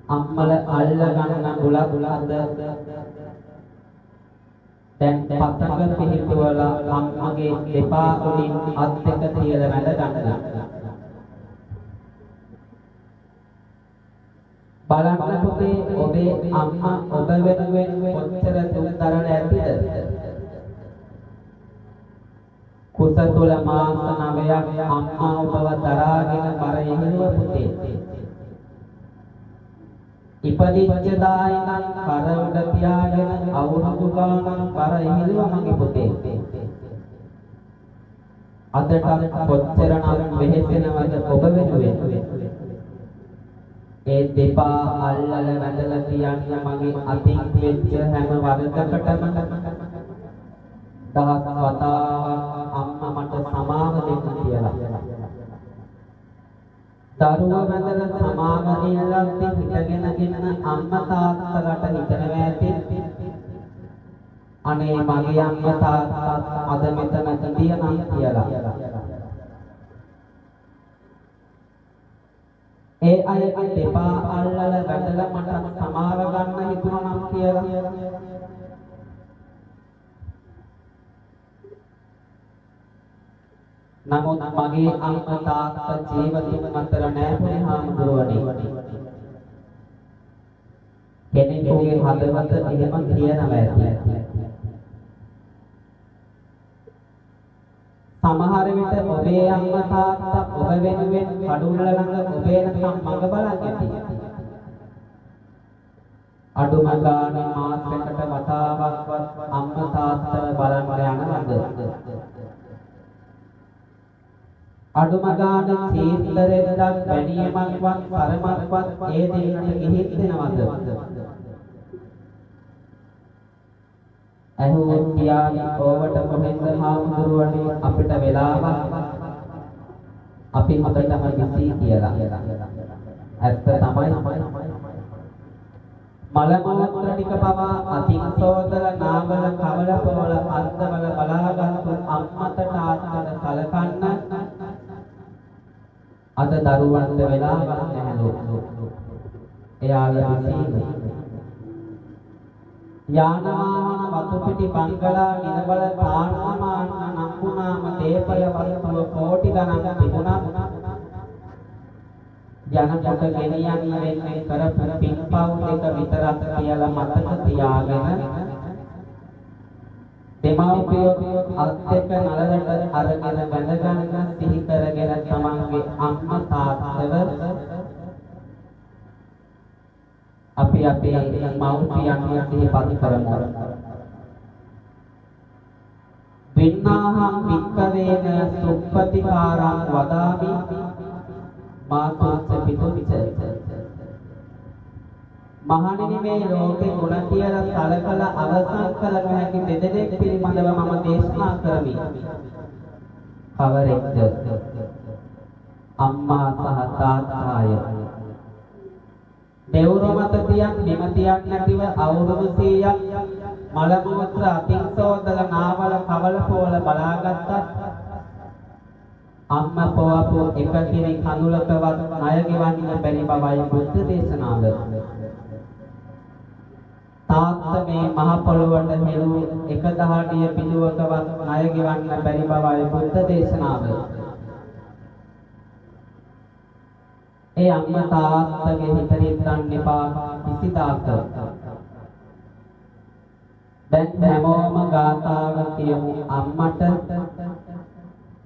අම්මල අල්ල ගන්න බුලත් අත දැන් පතක පිහිටුවලා අම්මගේ දෙපා උඩින් අත් දෙක තියලා වැඳ ගන්න. බලන්න පුතේ ඔබේ අම්මා ඔබ වෙනුවෙන් කොච්චර දුක් දරලා ඇතිද? කුස තුල මාස 9ක් අම්මා ඔබව දරාගෙන බර ඉහිළුව පුතේ. ඉපදිච්ච දා ඉඳන් කර උඩ තියාගෙන අවුරුදු ගාණක් බර ඉහිළුව මගේ පුතේ. අදටත් කොච්චරනම් වෙහෙසෙනවද ඔබ වෙනුවෙන්? ඒ දෙපා අල්ලලා වැඳලා තියන්න මගේ අතින් වෙච්ච හැම වරදකටම දහස් වතාවක් අම්මා මට සමාව දෙන්න කියලා. දරුව වැඳලා සමාව ඉල්ලද්දි හිටගෙන ඉන්න අම්මා තාත්තලාට හිතනවා ඇති, අනේ මගේ අම්මා තාත්තා අද මෙතන හිටියනම් කියලා. ඒ අයගේ දෙපා අල්ලලා වැඳලා මට සමාව ගන්න හිතුණා නම් කියලා. නමුත් මගේ අම්මා තාත්තා ජීවතුන් අතර නෑ පොඩි හාමුදුරුවනේ. කෙනෙකුගේ හදවත එහෙම කියනවා ඇති. සමහර විට ඔබේ අම්මා තාත්තා ඔබ වෙනුවෙන් කඩුල්ල ළඟ ඔබේ නැත්නම් මඟ බලන් ඇති. අඩුම ගානේ මාසයකට වතාවක්වත් අම්මා තාත්තව බලන්න යනවද? අඩුම ගානේ චීත්ත රෙද්දක් වැනියමක්වත් සරමක්වත් ඒ දෙන්නට ගිහින් දෙනවද? ඇහුවොත් කියාවි ඕවට කොහෙන්ද හාමුදුරුවනේ අපිට වෙලාවක්, අපි හොඳටම බිසී කියලා. ඇත්ත තමයි. මල මූත්‍ර ටික පවා අතින් සෝදලා නාවල කවල පොවල අන්දවල බලාගත්තු අම්මට තාත්තට සලකන්න අද දරුවන්ට වෙලාවක් නැහැලු. එයාලා බිසීලු. යාන වාහන වතු පිටි බංගලා නිලබල තාන්න මාන්න නම්බුනාම දේපල වස්තුව කෝටි ගණන් තිබුණා. ජනකොට ගෙනියන්න වෙන්නේ කරපු පින්පව් දෙක විතරක් කියලා මතක තියාගෙන දෙමව්පියෝ අත් දෙක නලලට අරගෙන වැඳ ගන්න සිහි කරගෙන තමන්ගේ අම්මා තාත්තව අපි අපේ මව්පියන් සිහිපත් කරමු. වින්නාහං භික්ඛවේන සුප්පතිකාරං වදාමි මාතුච්ච පිතුච්ච. මහණෙනි, මේ ලෝකේ ගුණ කියලා සලකලා අවසන් කළ නොහැකි දෙදෙනෙක් පිළිබඳව මම දේශනා කරමි. කවරෙක්ද? අම්මා සහ තාත්තාය. දෙවුර මත තියන් බිම තියන් නැතිව අවුරුදු 100ක් මල මූත්‍ර අතින් සෝදලා නාවල කවල පොවල බලාගත්තත් අම්මා පොවපු එක කිරි කඳුලකවත් ණය ගෙවන්න බැරි බවයි බුද්ධ දේශනාව. තාත්තා මේ මහ පොළොවට හෙළූ එක දහඩිය පිටුවකවත් ණය ගෙවන්න බැරි බවයි බුද්ධ දේශනාව. ඒ අම්මා තාත්තගේ හිත රිද්දන්න එපා කිසිදාක. දැන් හැමෝම ගාථාව කියමු අම්මට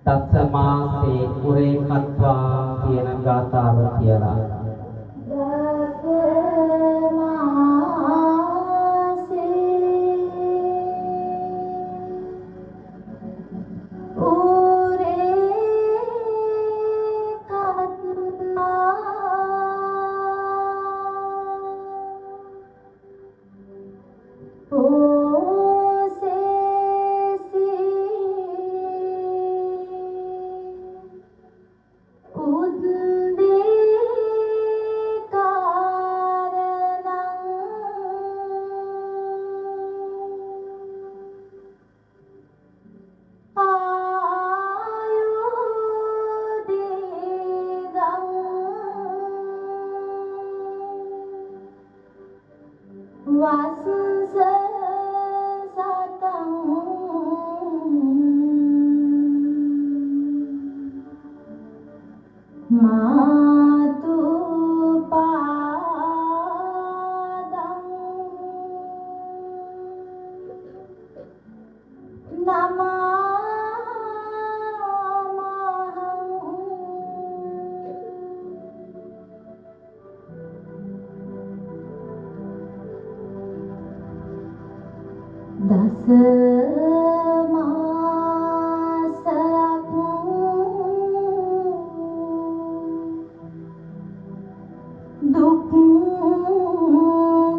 දස මාසේ උරේ කත්වා කියන ගාථාව කියලා. දස මාසේ උරේ කත්වා දස මාසයක් දුක්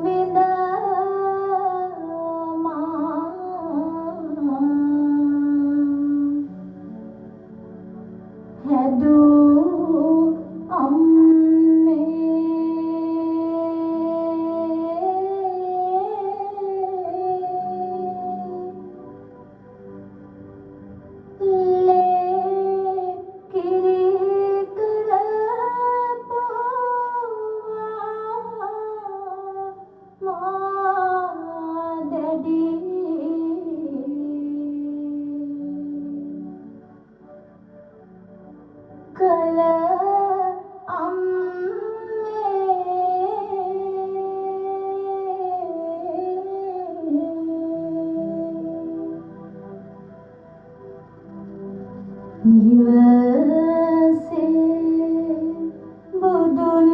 විඳ මා හැදූ අම්මේ නිවසේ බුදුන්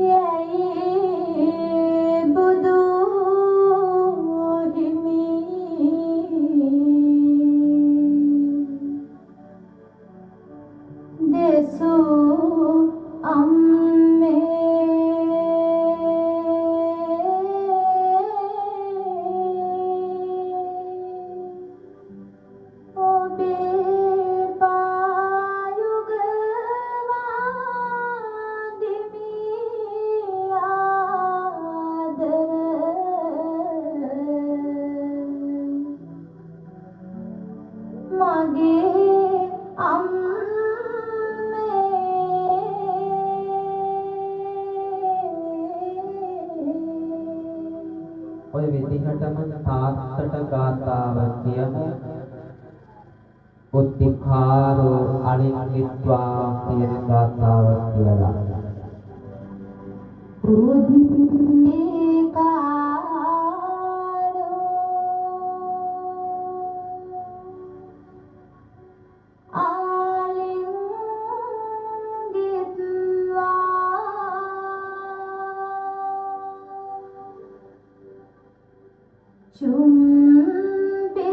යැයි බුදු හිමි දෙසූ අම්මේ ඔබේ පායුග වාදිමි ආදර මගේ අම්මේ. ඔය විදිහටම තාත්තට ගාථාව කියමු. උත්තිඛාරෝ අලිංගිත්වා කියන ගාථාව කියලා. උද්දේකාරෝ ආලිංගිත්වා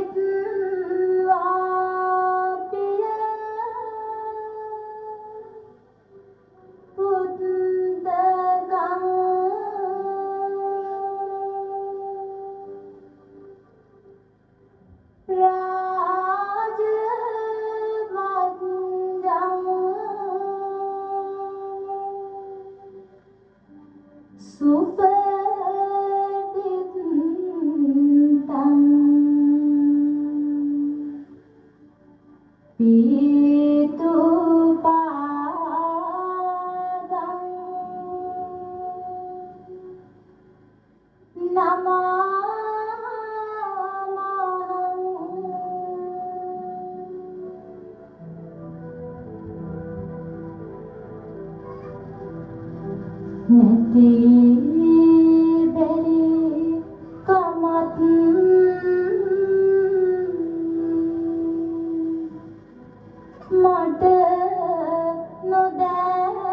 චුම්බිත්වා පිය පුත්තකං රාජමඤ්ඤං සුපටිත්තං පීතුපාදං නමාමහං. නැති බැරි කමත් මට නොදැනෙන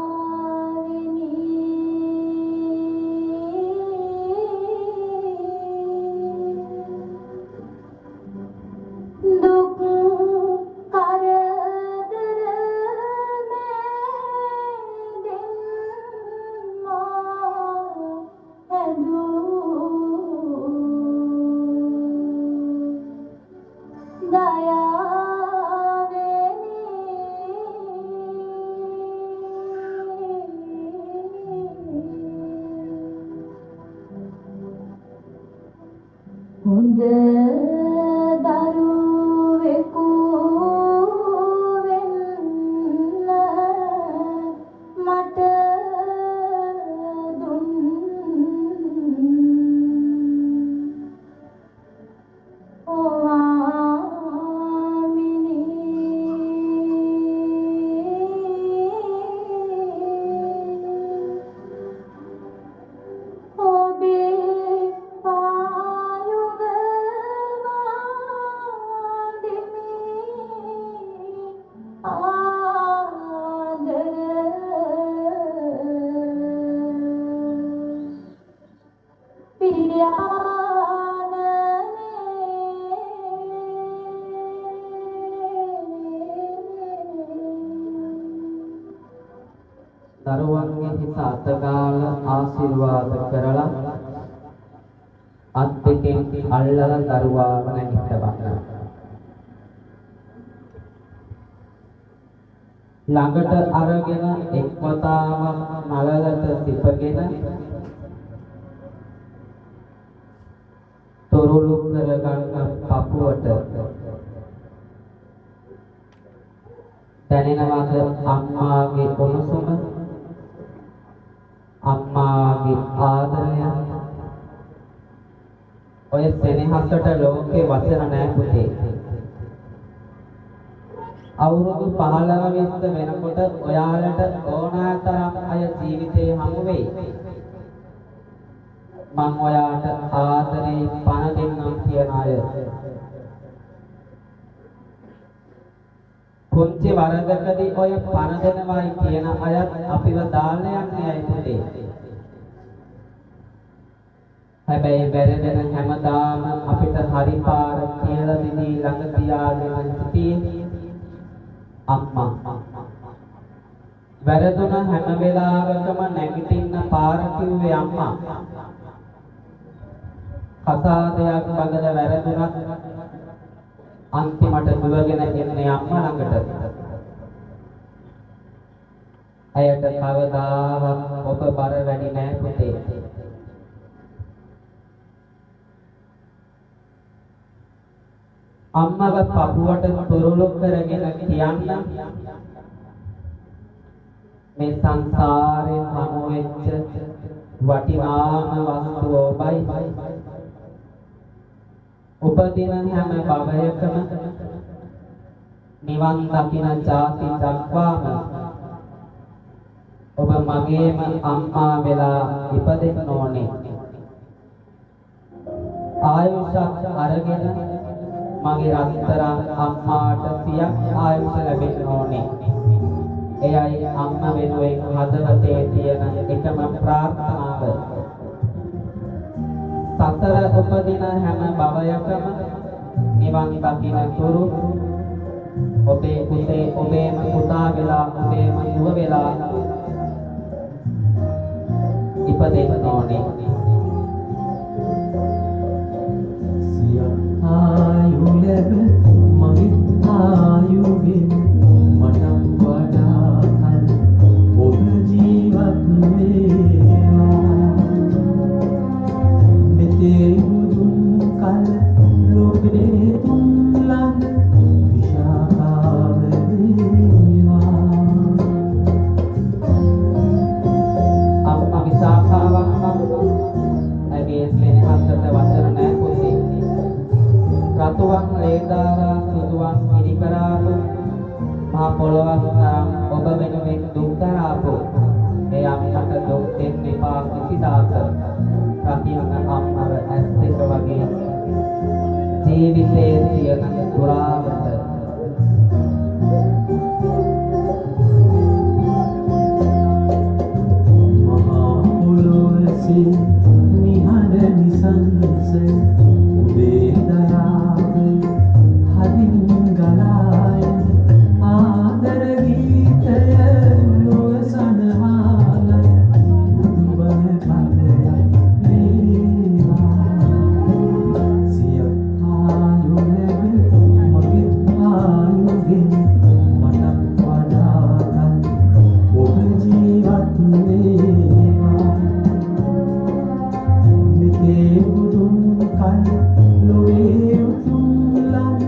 නියාවිනි දුක් කරදර මැදින් මා හැදූ දයාවෙනි. හොඳ දරුවෙකු වෙන්න මට දුන් ඔවාමිනි ඔබේ පායුග වාදිමි ආදර පියාණනේ. දරුවන්ගේ හිස අත ගාලා ආශිර්වාද කරලා අත් දෙකෙන් අල්ලලා දරුවාව නැගිටවන්න. ළඟට අරගෙන එක් වතාවක් නළලට සිපගෙන තොරුළු කරගන්න පපුවට දැනෙනවද අම්මාගේ උණුසුම, අම්මාගේ ආදරය? ඔය සෙනෙහසට ලෝකේ වචන නෑ පුතේ. අවුරුදු 15 20 වෙනකොට ඔයාලට ඕනෑ තරම් අය ජීවිතේ හමු වෙයි. මං ඔයාට ආදරේ පණ දෙන්නම් කියන අය. පුංචි වරදකදී ඔය පණ දෙනවයි කියන අයත් අපිව දාලා යන්නේ අය පුතේ. හැබැයි වැරදෙන හැමදාම අපිට හරි පාර කියලා දිදී ළඟ තියාගෙන සිටියේ අම්මා. වැරදුන හැම වෙලාවකම නැගිටින්න පාර කිව්වේ අම්මා. කසාදයක් බඳලා වැරදුනත් අන්තිමට දුවගෙන එන්නේ අම්මා ළඟට. ඇයට කවදාවත් ඔබ බර වැඩි නෑ පුතේ. අම්මව පපුවට තුරුළු කරගෙන කියන්න මේ සංසාරේ හමු වෙච්ච වටිනාම වස්තුව ඔබයි. උපදින හැම භවයකම නිවන් දකින ජාති දක්වාම ඔබ මගේම අම්මා වෙලා ඉපදෙන්න ඕනේ. ආයුෂත් අරගෙන මගේ රත්තරන් අම්මාට සියක් ආයුෂ ලැබෙන්න ඕනේ. එයයි අම්මා වෙනුවෙන් හදවතේ තියෙන එකම ප්‍රාර්ථනාව. සසර උපදින හැම භවයකම නිවන් දකින තුරු ඔබේ පුතේ ඔබේම පුතා වෙලා ඔබේම දුව වෙලා ඉපදෙන්න ඕනේ. සියක් ආයු ලැබ මගේ ආයුගෙන් මටත් වඩා කල් ඔබ ජීවත් වේවා. මෙතේ බුදුන් කල ලොවේ තුන් ළඟ විශාඛාව වේවා. අම්මා විශාඛාවක් නම් ඇගේ සෙනෙහසට වචන නෑ පුතේ. රතුවන් ලේදාරා සුදුවන් කිරි කරාපු මහා පොළොවක් තරම් ඔබ වෙනුවෙන් දුක් දරාපු ඒ අම්මට දුක් දෙන්න එපා කිසිදාක. රකින්න අම්මව ඇස් දෙක වගේ ජීවිතයේ තියෙන දුරාවට. මහා පොළොවසේ නිහඬ නිසංස ඔබේ දයාව හදින් ගලා එන ආදර ගීතය ලොව සනහාලය බුදුබණ පදයක් වේවා. සියක් ආයු ලැබ මගේ ආයුගෙන් මටත් වඩා කල් ඔබ ජීවත් වේවා. මෙතේ බුදුන් කල ලොවේ උතුම් ළඟ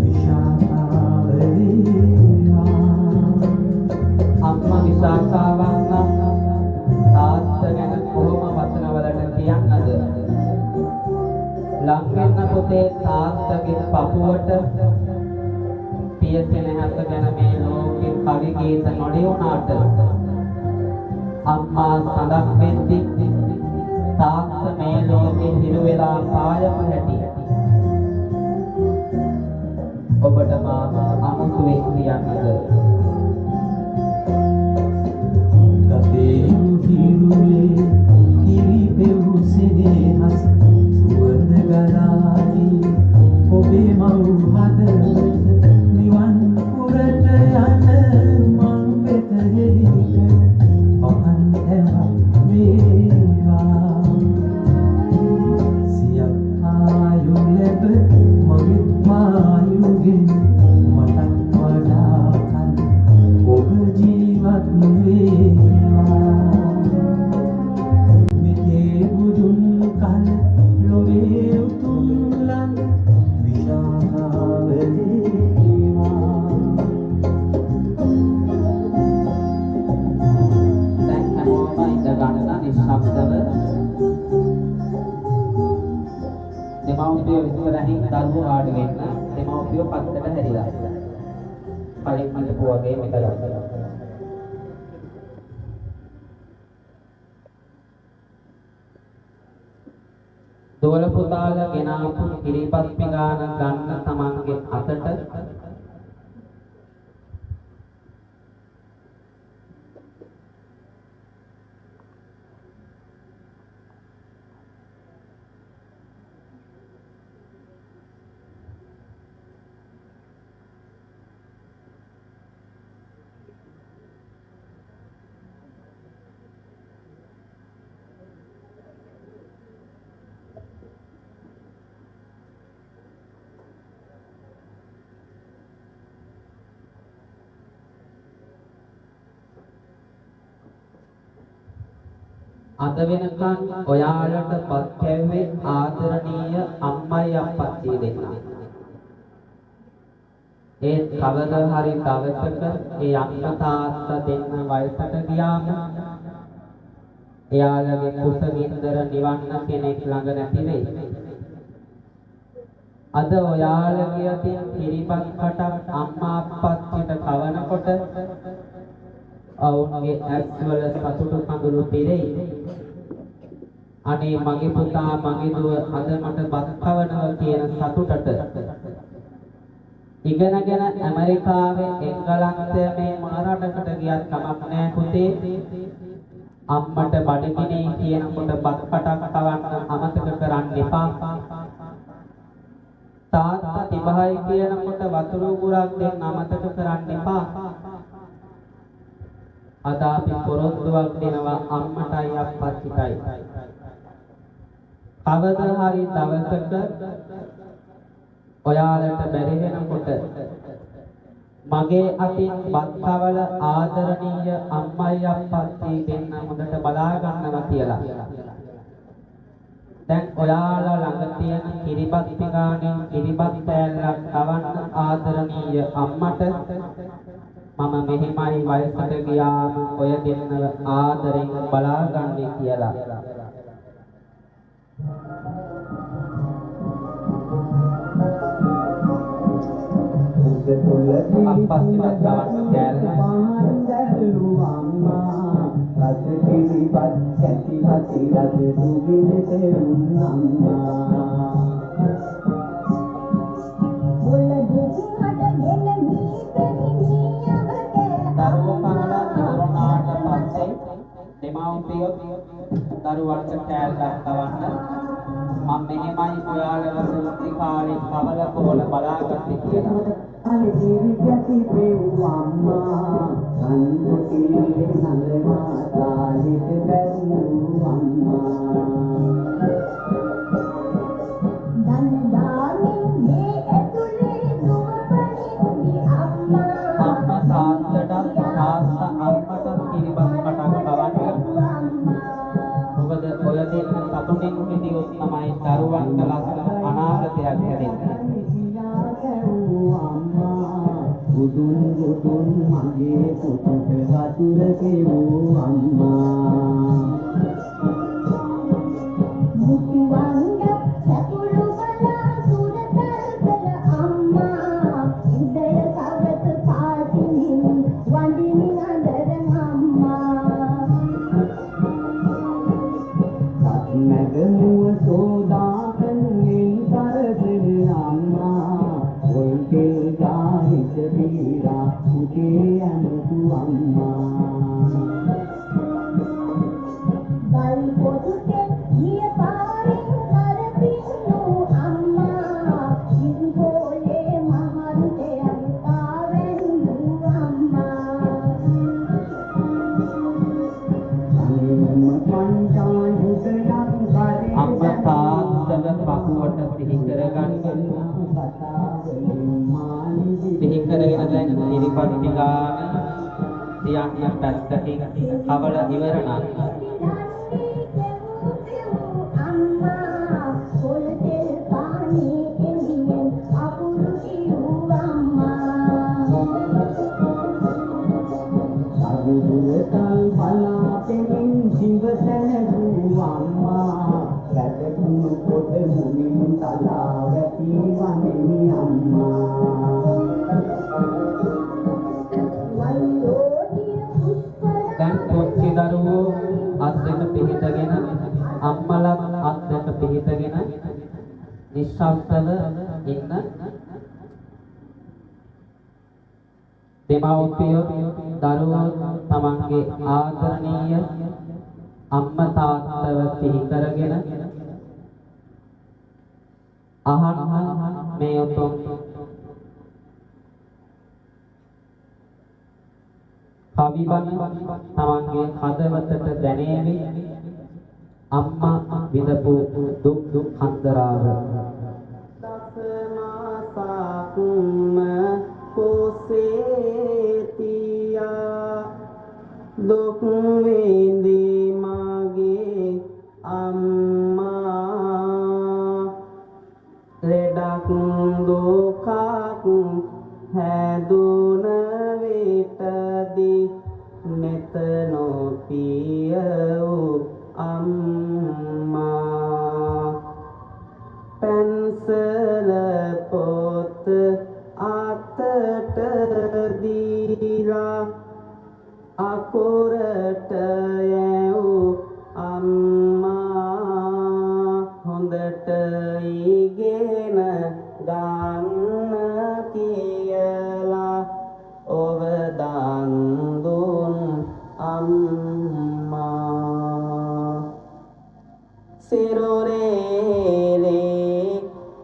විශාඛාව වේවා. අම්මා විශාඛාවක් නම් තාත්තා ගැන කොහොම වචන වලට කියන්නද? ලං වෙන්න පුතේ තාත්තගේ පපුවට. පිය සෙනෙහස ගැන මේ ලෝකේ කවි ගීත නොලියුණාට අම්මා සඳක් වෙද්දි තාත්තා මේ ලෝකේ හිරු වෙලා පායපු හැටි ඔබට මා අමුතුවෙන් කියන්නද? ගතේ හිරුවේ කිරි පෙව් සෙනෙහස සුවඳ ගලායි ඔබේ මව් හදවත නිවන් පුරට යන මං වෙත හෙළි කළ පහන් තැවක් වේවා. සියක් ආයු ලැබ මගේ ආයුගෙන් මටත් වඩා කල් ඔබ ජීවත් වේවා. මෙතේ බුදුන් කල ලොවේ උතුම් ළඟ විශාඛාව වේවා. දැන් හැමෝම ඉඳ ගන්න නිශ්ශබ්දව. දෙමව්පියෝ ඉස්සරහින් දරුවෝ වාඩි වෙන්න. දෙමව්පියෝ පැත්තට හැරිලා. කලින් හිටපු වගේ මෙතන. දුවල පුතාලා ගෙනාපු කිරිබත් පිඟාන ගන්න තමන්ගේ අතට අද වෙනකන් ඔයාලට බත් කැව්වේ ආදරණීය අම්මයි අප්පච්චි දෙන්නා. ඒත් කවදා හරි දවසක ඒ අම්මා තාත්තා දෙන්න වයසට ගියාම එයාලගේ කුස ගින්දර නිවන්න කෙනෙක් ළඟ නැති වෙයි. අද ඔයාලගේ අතින් කිරිබත් කටක් අම්මා අප්පච්චිට කවනකොට ඔවුන්ගේ ඇස්වල සතුටු කඳුළු පිරෙයි. අනේ මගේ පුතා මගේ දුව අද මට බත් කවනවා කියන සතුටට ඉගෙනගෙන ඇමරිකාවේ එංගලන්තය මේ මොන රටකට ගියත් කමක් නෑ පුතේ, අම්මට බඩගිනි කියනකොට බත් කටක් කවන්න අමතක කරන්න එපා. තාත්තා තිබහයි කියනකොට වතුර උගුරක් දෙන්න අමතක කරන්න එපා. අද අපි පොරොන්දුවක් දෙනවා අම්මටයි අප්පච්චිටයි. කවදා හරි දවසක ඔයාලට බැරි වෙනකොට මගේ අතින් බත් කවල ආදරණීය අම්මයි අප්පච්චි දෙන්න හොඳට බලා ගන්නවා කියලා. දැන් ඔයාලා ළඟ තියෙන කිරිබත් පිඟානෙන් කිරිබත් කෑල්ලක් කවන්න ආදරණීය අම්මට මම මෙහෙමයි වයසට ගියාම ඔය දෙන්නව ආදරෙන් බලාගන්නේ කියලා. අප්පච්චිට කවන්න කෑල්ල රස කිරිබත් කැටි කටි රස දුගින තෙරුන් අම්මා. දරුවෝ කනලා ඉවරුණාට පස්සේ දෙමව්පියෝ දරුවන්ට කෑල්ලක් කවන්න මම මෙහෙමයි ඔයාලව සුන්ති කාලේ කවල කොල බලාගත්තේ කියලා. අලි කිරි කැටි පෙව් අම්මා කන්කොටියේ නලවා තාලිට බැලූ අම්මා. අම්මා තාත්තටත් තාත්තා අම්මටත් කිරිබත් කටක් කවන්න. මොකද ඔය දෙන්න සතුටින් හිටියොත් තමයි දරුවන්ට ලස්සන අනාගතයක් හැදෙන්නේ. බුදුන් බුදුන් මගේ පුතට වතුර පෙවූ අම්මා. මැද මුව සෝදා කනුවෙන් සරසන අම්මා පොල් තෙල් ගා හිත පීරා පුතේ ඇමතු අම්මා. ගල් පොතුතේ ගිය පාරෙන් කරපින්නු අම්මා ඉස්කෝලේ මහන්තයන් පාවැන්නු අම්මා. අනිම පංචායුධයක් කරේ අම්මා තාත්තව පපුවට සිහි කරගන්න. සිහි කරගෙන දැන් කිරිබත් පිඟාන තියන්න පැත්තකින් කවල ඉවර නම් අම්මා පොල් තෙල් පානේ එළියෙන් අකුරු කියූ අම්මා. සරුදුරතල් බලා පෙමින් සිව සැනසූ අම්මා වැටකුණු කොට මුමින් තලා වැටි වනිමි අම්මා. නිශ්ශබ්දව ඉන්න. දෙමව්පියෝ දරුවෝ තමන්ගේ ආදරණීය අම්මා තාත්තව සිහි කරගෙන අහන්න මේ උතුම් කවි බණ තමන්ගේ හදවතට දැනේවි. අම්මා විඳපු දුක් දුක් හන්දරාව. දසමාසක්ම කුසේ තියා දුක් විඳි මගේ අම්මා, ලෙඩක් දුකක් හැදුන විටදී නෙත නොපිය වූ අම්මා, පැන්සල පොත අතට දීලා අකුරට යැවූ අම්මා, හොඳට ඉගෙන ගන්න කියලා ඔව දන් දුන් අම්මා, සිරුරේ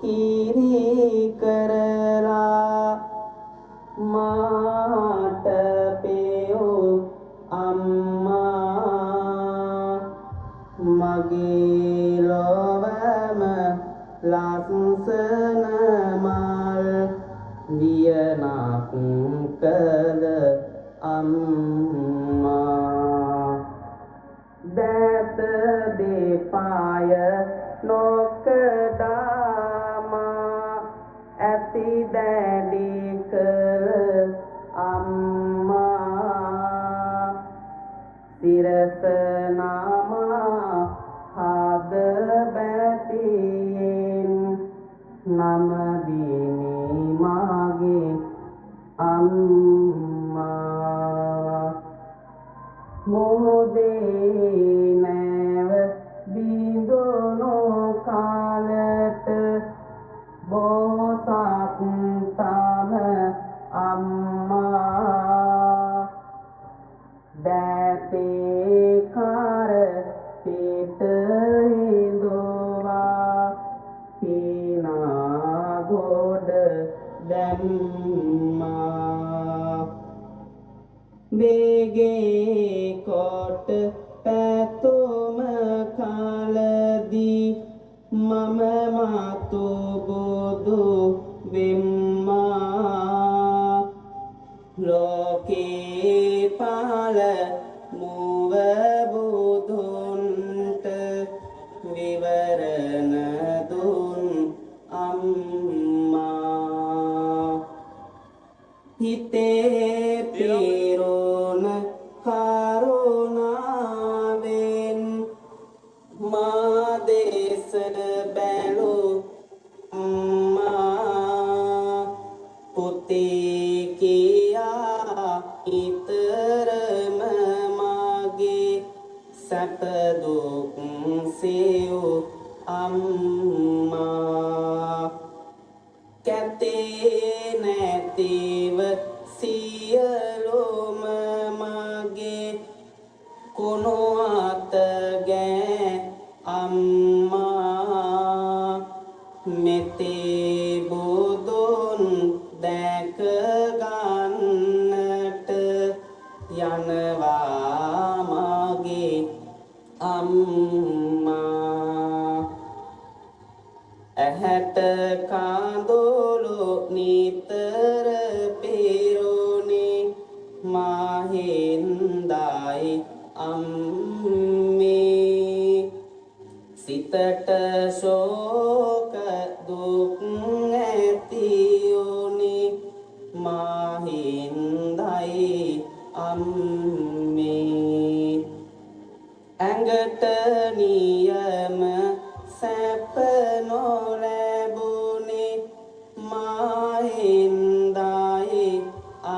කිරි කරලා මාට පෙව් අම්මා, මගේ ලොවම ලස්සන මල් වියනක් කළ අම්මා, දෑත දෙපාය නොකඩා මා ඇති දැඩි කළ අම්මා, සිරස නමා හද බැතියෙන් නමදිමි මාගේ අම්මා, මොහොතේ නැව බිඳුණු කාලට බෝසත් තම අම්මා, දෑතේ කර පිට හිඳුවා පිනා ගොඩ දැම්මා, වේගේ කොට පැතුම කලදී මම මතු බුදු වෙම්මා, ලෝකේ පහළ මුව බුදුන්ට විවරණ දුන් අම්මා, හිතේ පිරුණ කරුණාවෙන් මා දෙස බැලූ අම්මා, පුතේ කියා නිතරම මගේ සැප දුක් සෙව් අම්මා, කැතේ නැතිව සියලුම මගේ කුණු අත ගෑ අම්මා, මෙතේ බුදුන් දැක ගන්නට යනවා මගේ අම්මා, ඇහැට කඳුළු නිතර පිරුණේ මහින්දායි අම්මේ, සිතට ශෝක දුක් ඇති වුණේ මහින්දයි අම්මේ, ඇඟට නියම සැප නොලැබුණේ මහින්දායි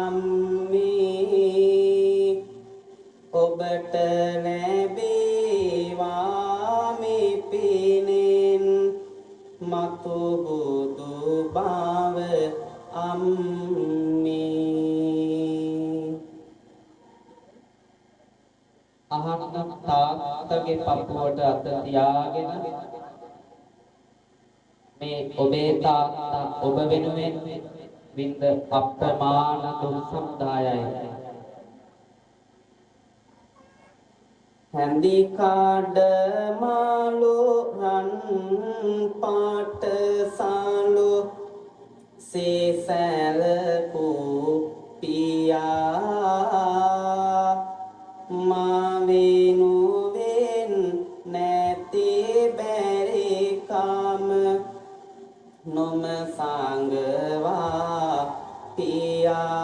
අම්මේ, ඔබට ලැබේවා මේ පිනෙන් මතු තාත්තගේ පපුවට අත තියාගෙන මේ ඔබේ තාත්තා ඔබ වෙනුවෙන් වින්ද අප්‍රමාණ දුක් සමුදායයි. හැඳි කාඩ මාළු රන් පාට සාලු සේසැලකූ පියා මා වෙනුවෙන් නැති බැරි කම නොම සංගවා පියා.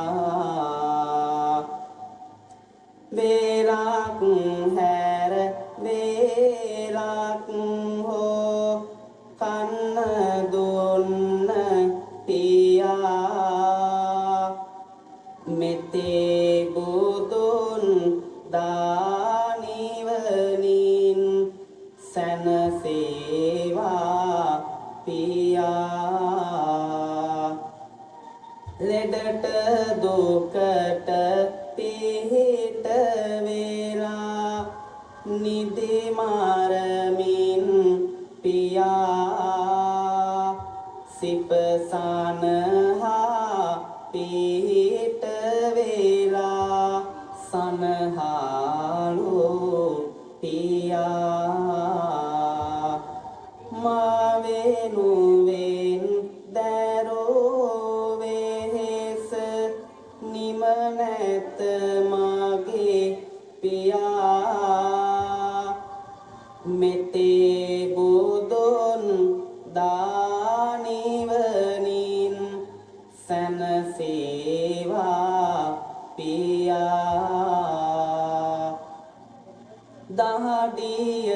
වේලක් හැර වේලක් හෝ කන්න දුන්න පියා මෙතේ බුදුන් දානිවනින් සැනසේවා පියා. ලෙඩට දුකට පිහිට වේලා නිදි මාරමින් පියා සිපසනහා පිහිට වේලා සනහාලු පියා. මා වෙනුවෙන් දැරෝ වෙහෙස නිම නැත මගේ පියා මෙතේ බුදුන් දානිවනින් සැනසේවා පියා. දහඩිය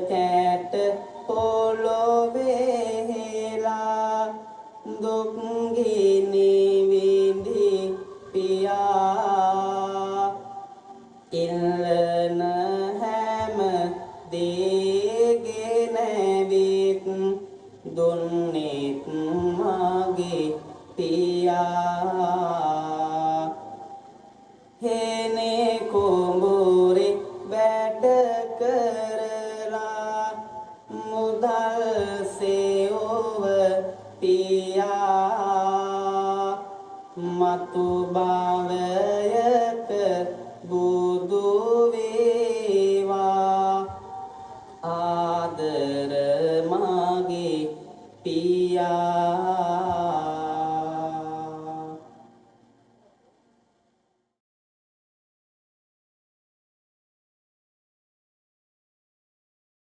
කැට පොළොවේ හෙලා දුක් ගිනි විඳි පියා ඉල්ලන හැම දේගෙන ඇවිත් දුන්නෙත් මගේ පියා. හේනේ කුඹුරේ වැඩ කරලා මුදල් සෙව්ව පියා මතු භවයක බුදු වේවා.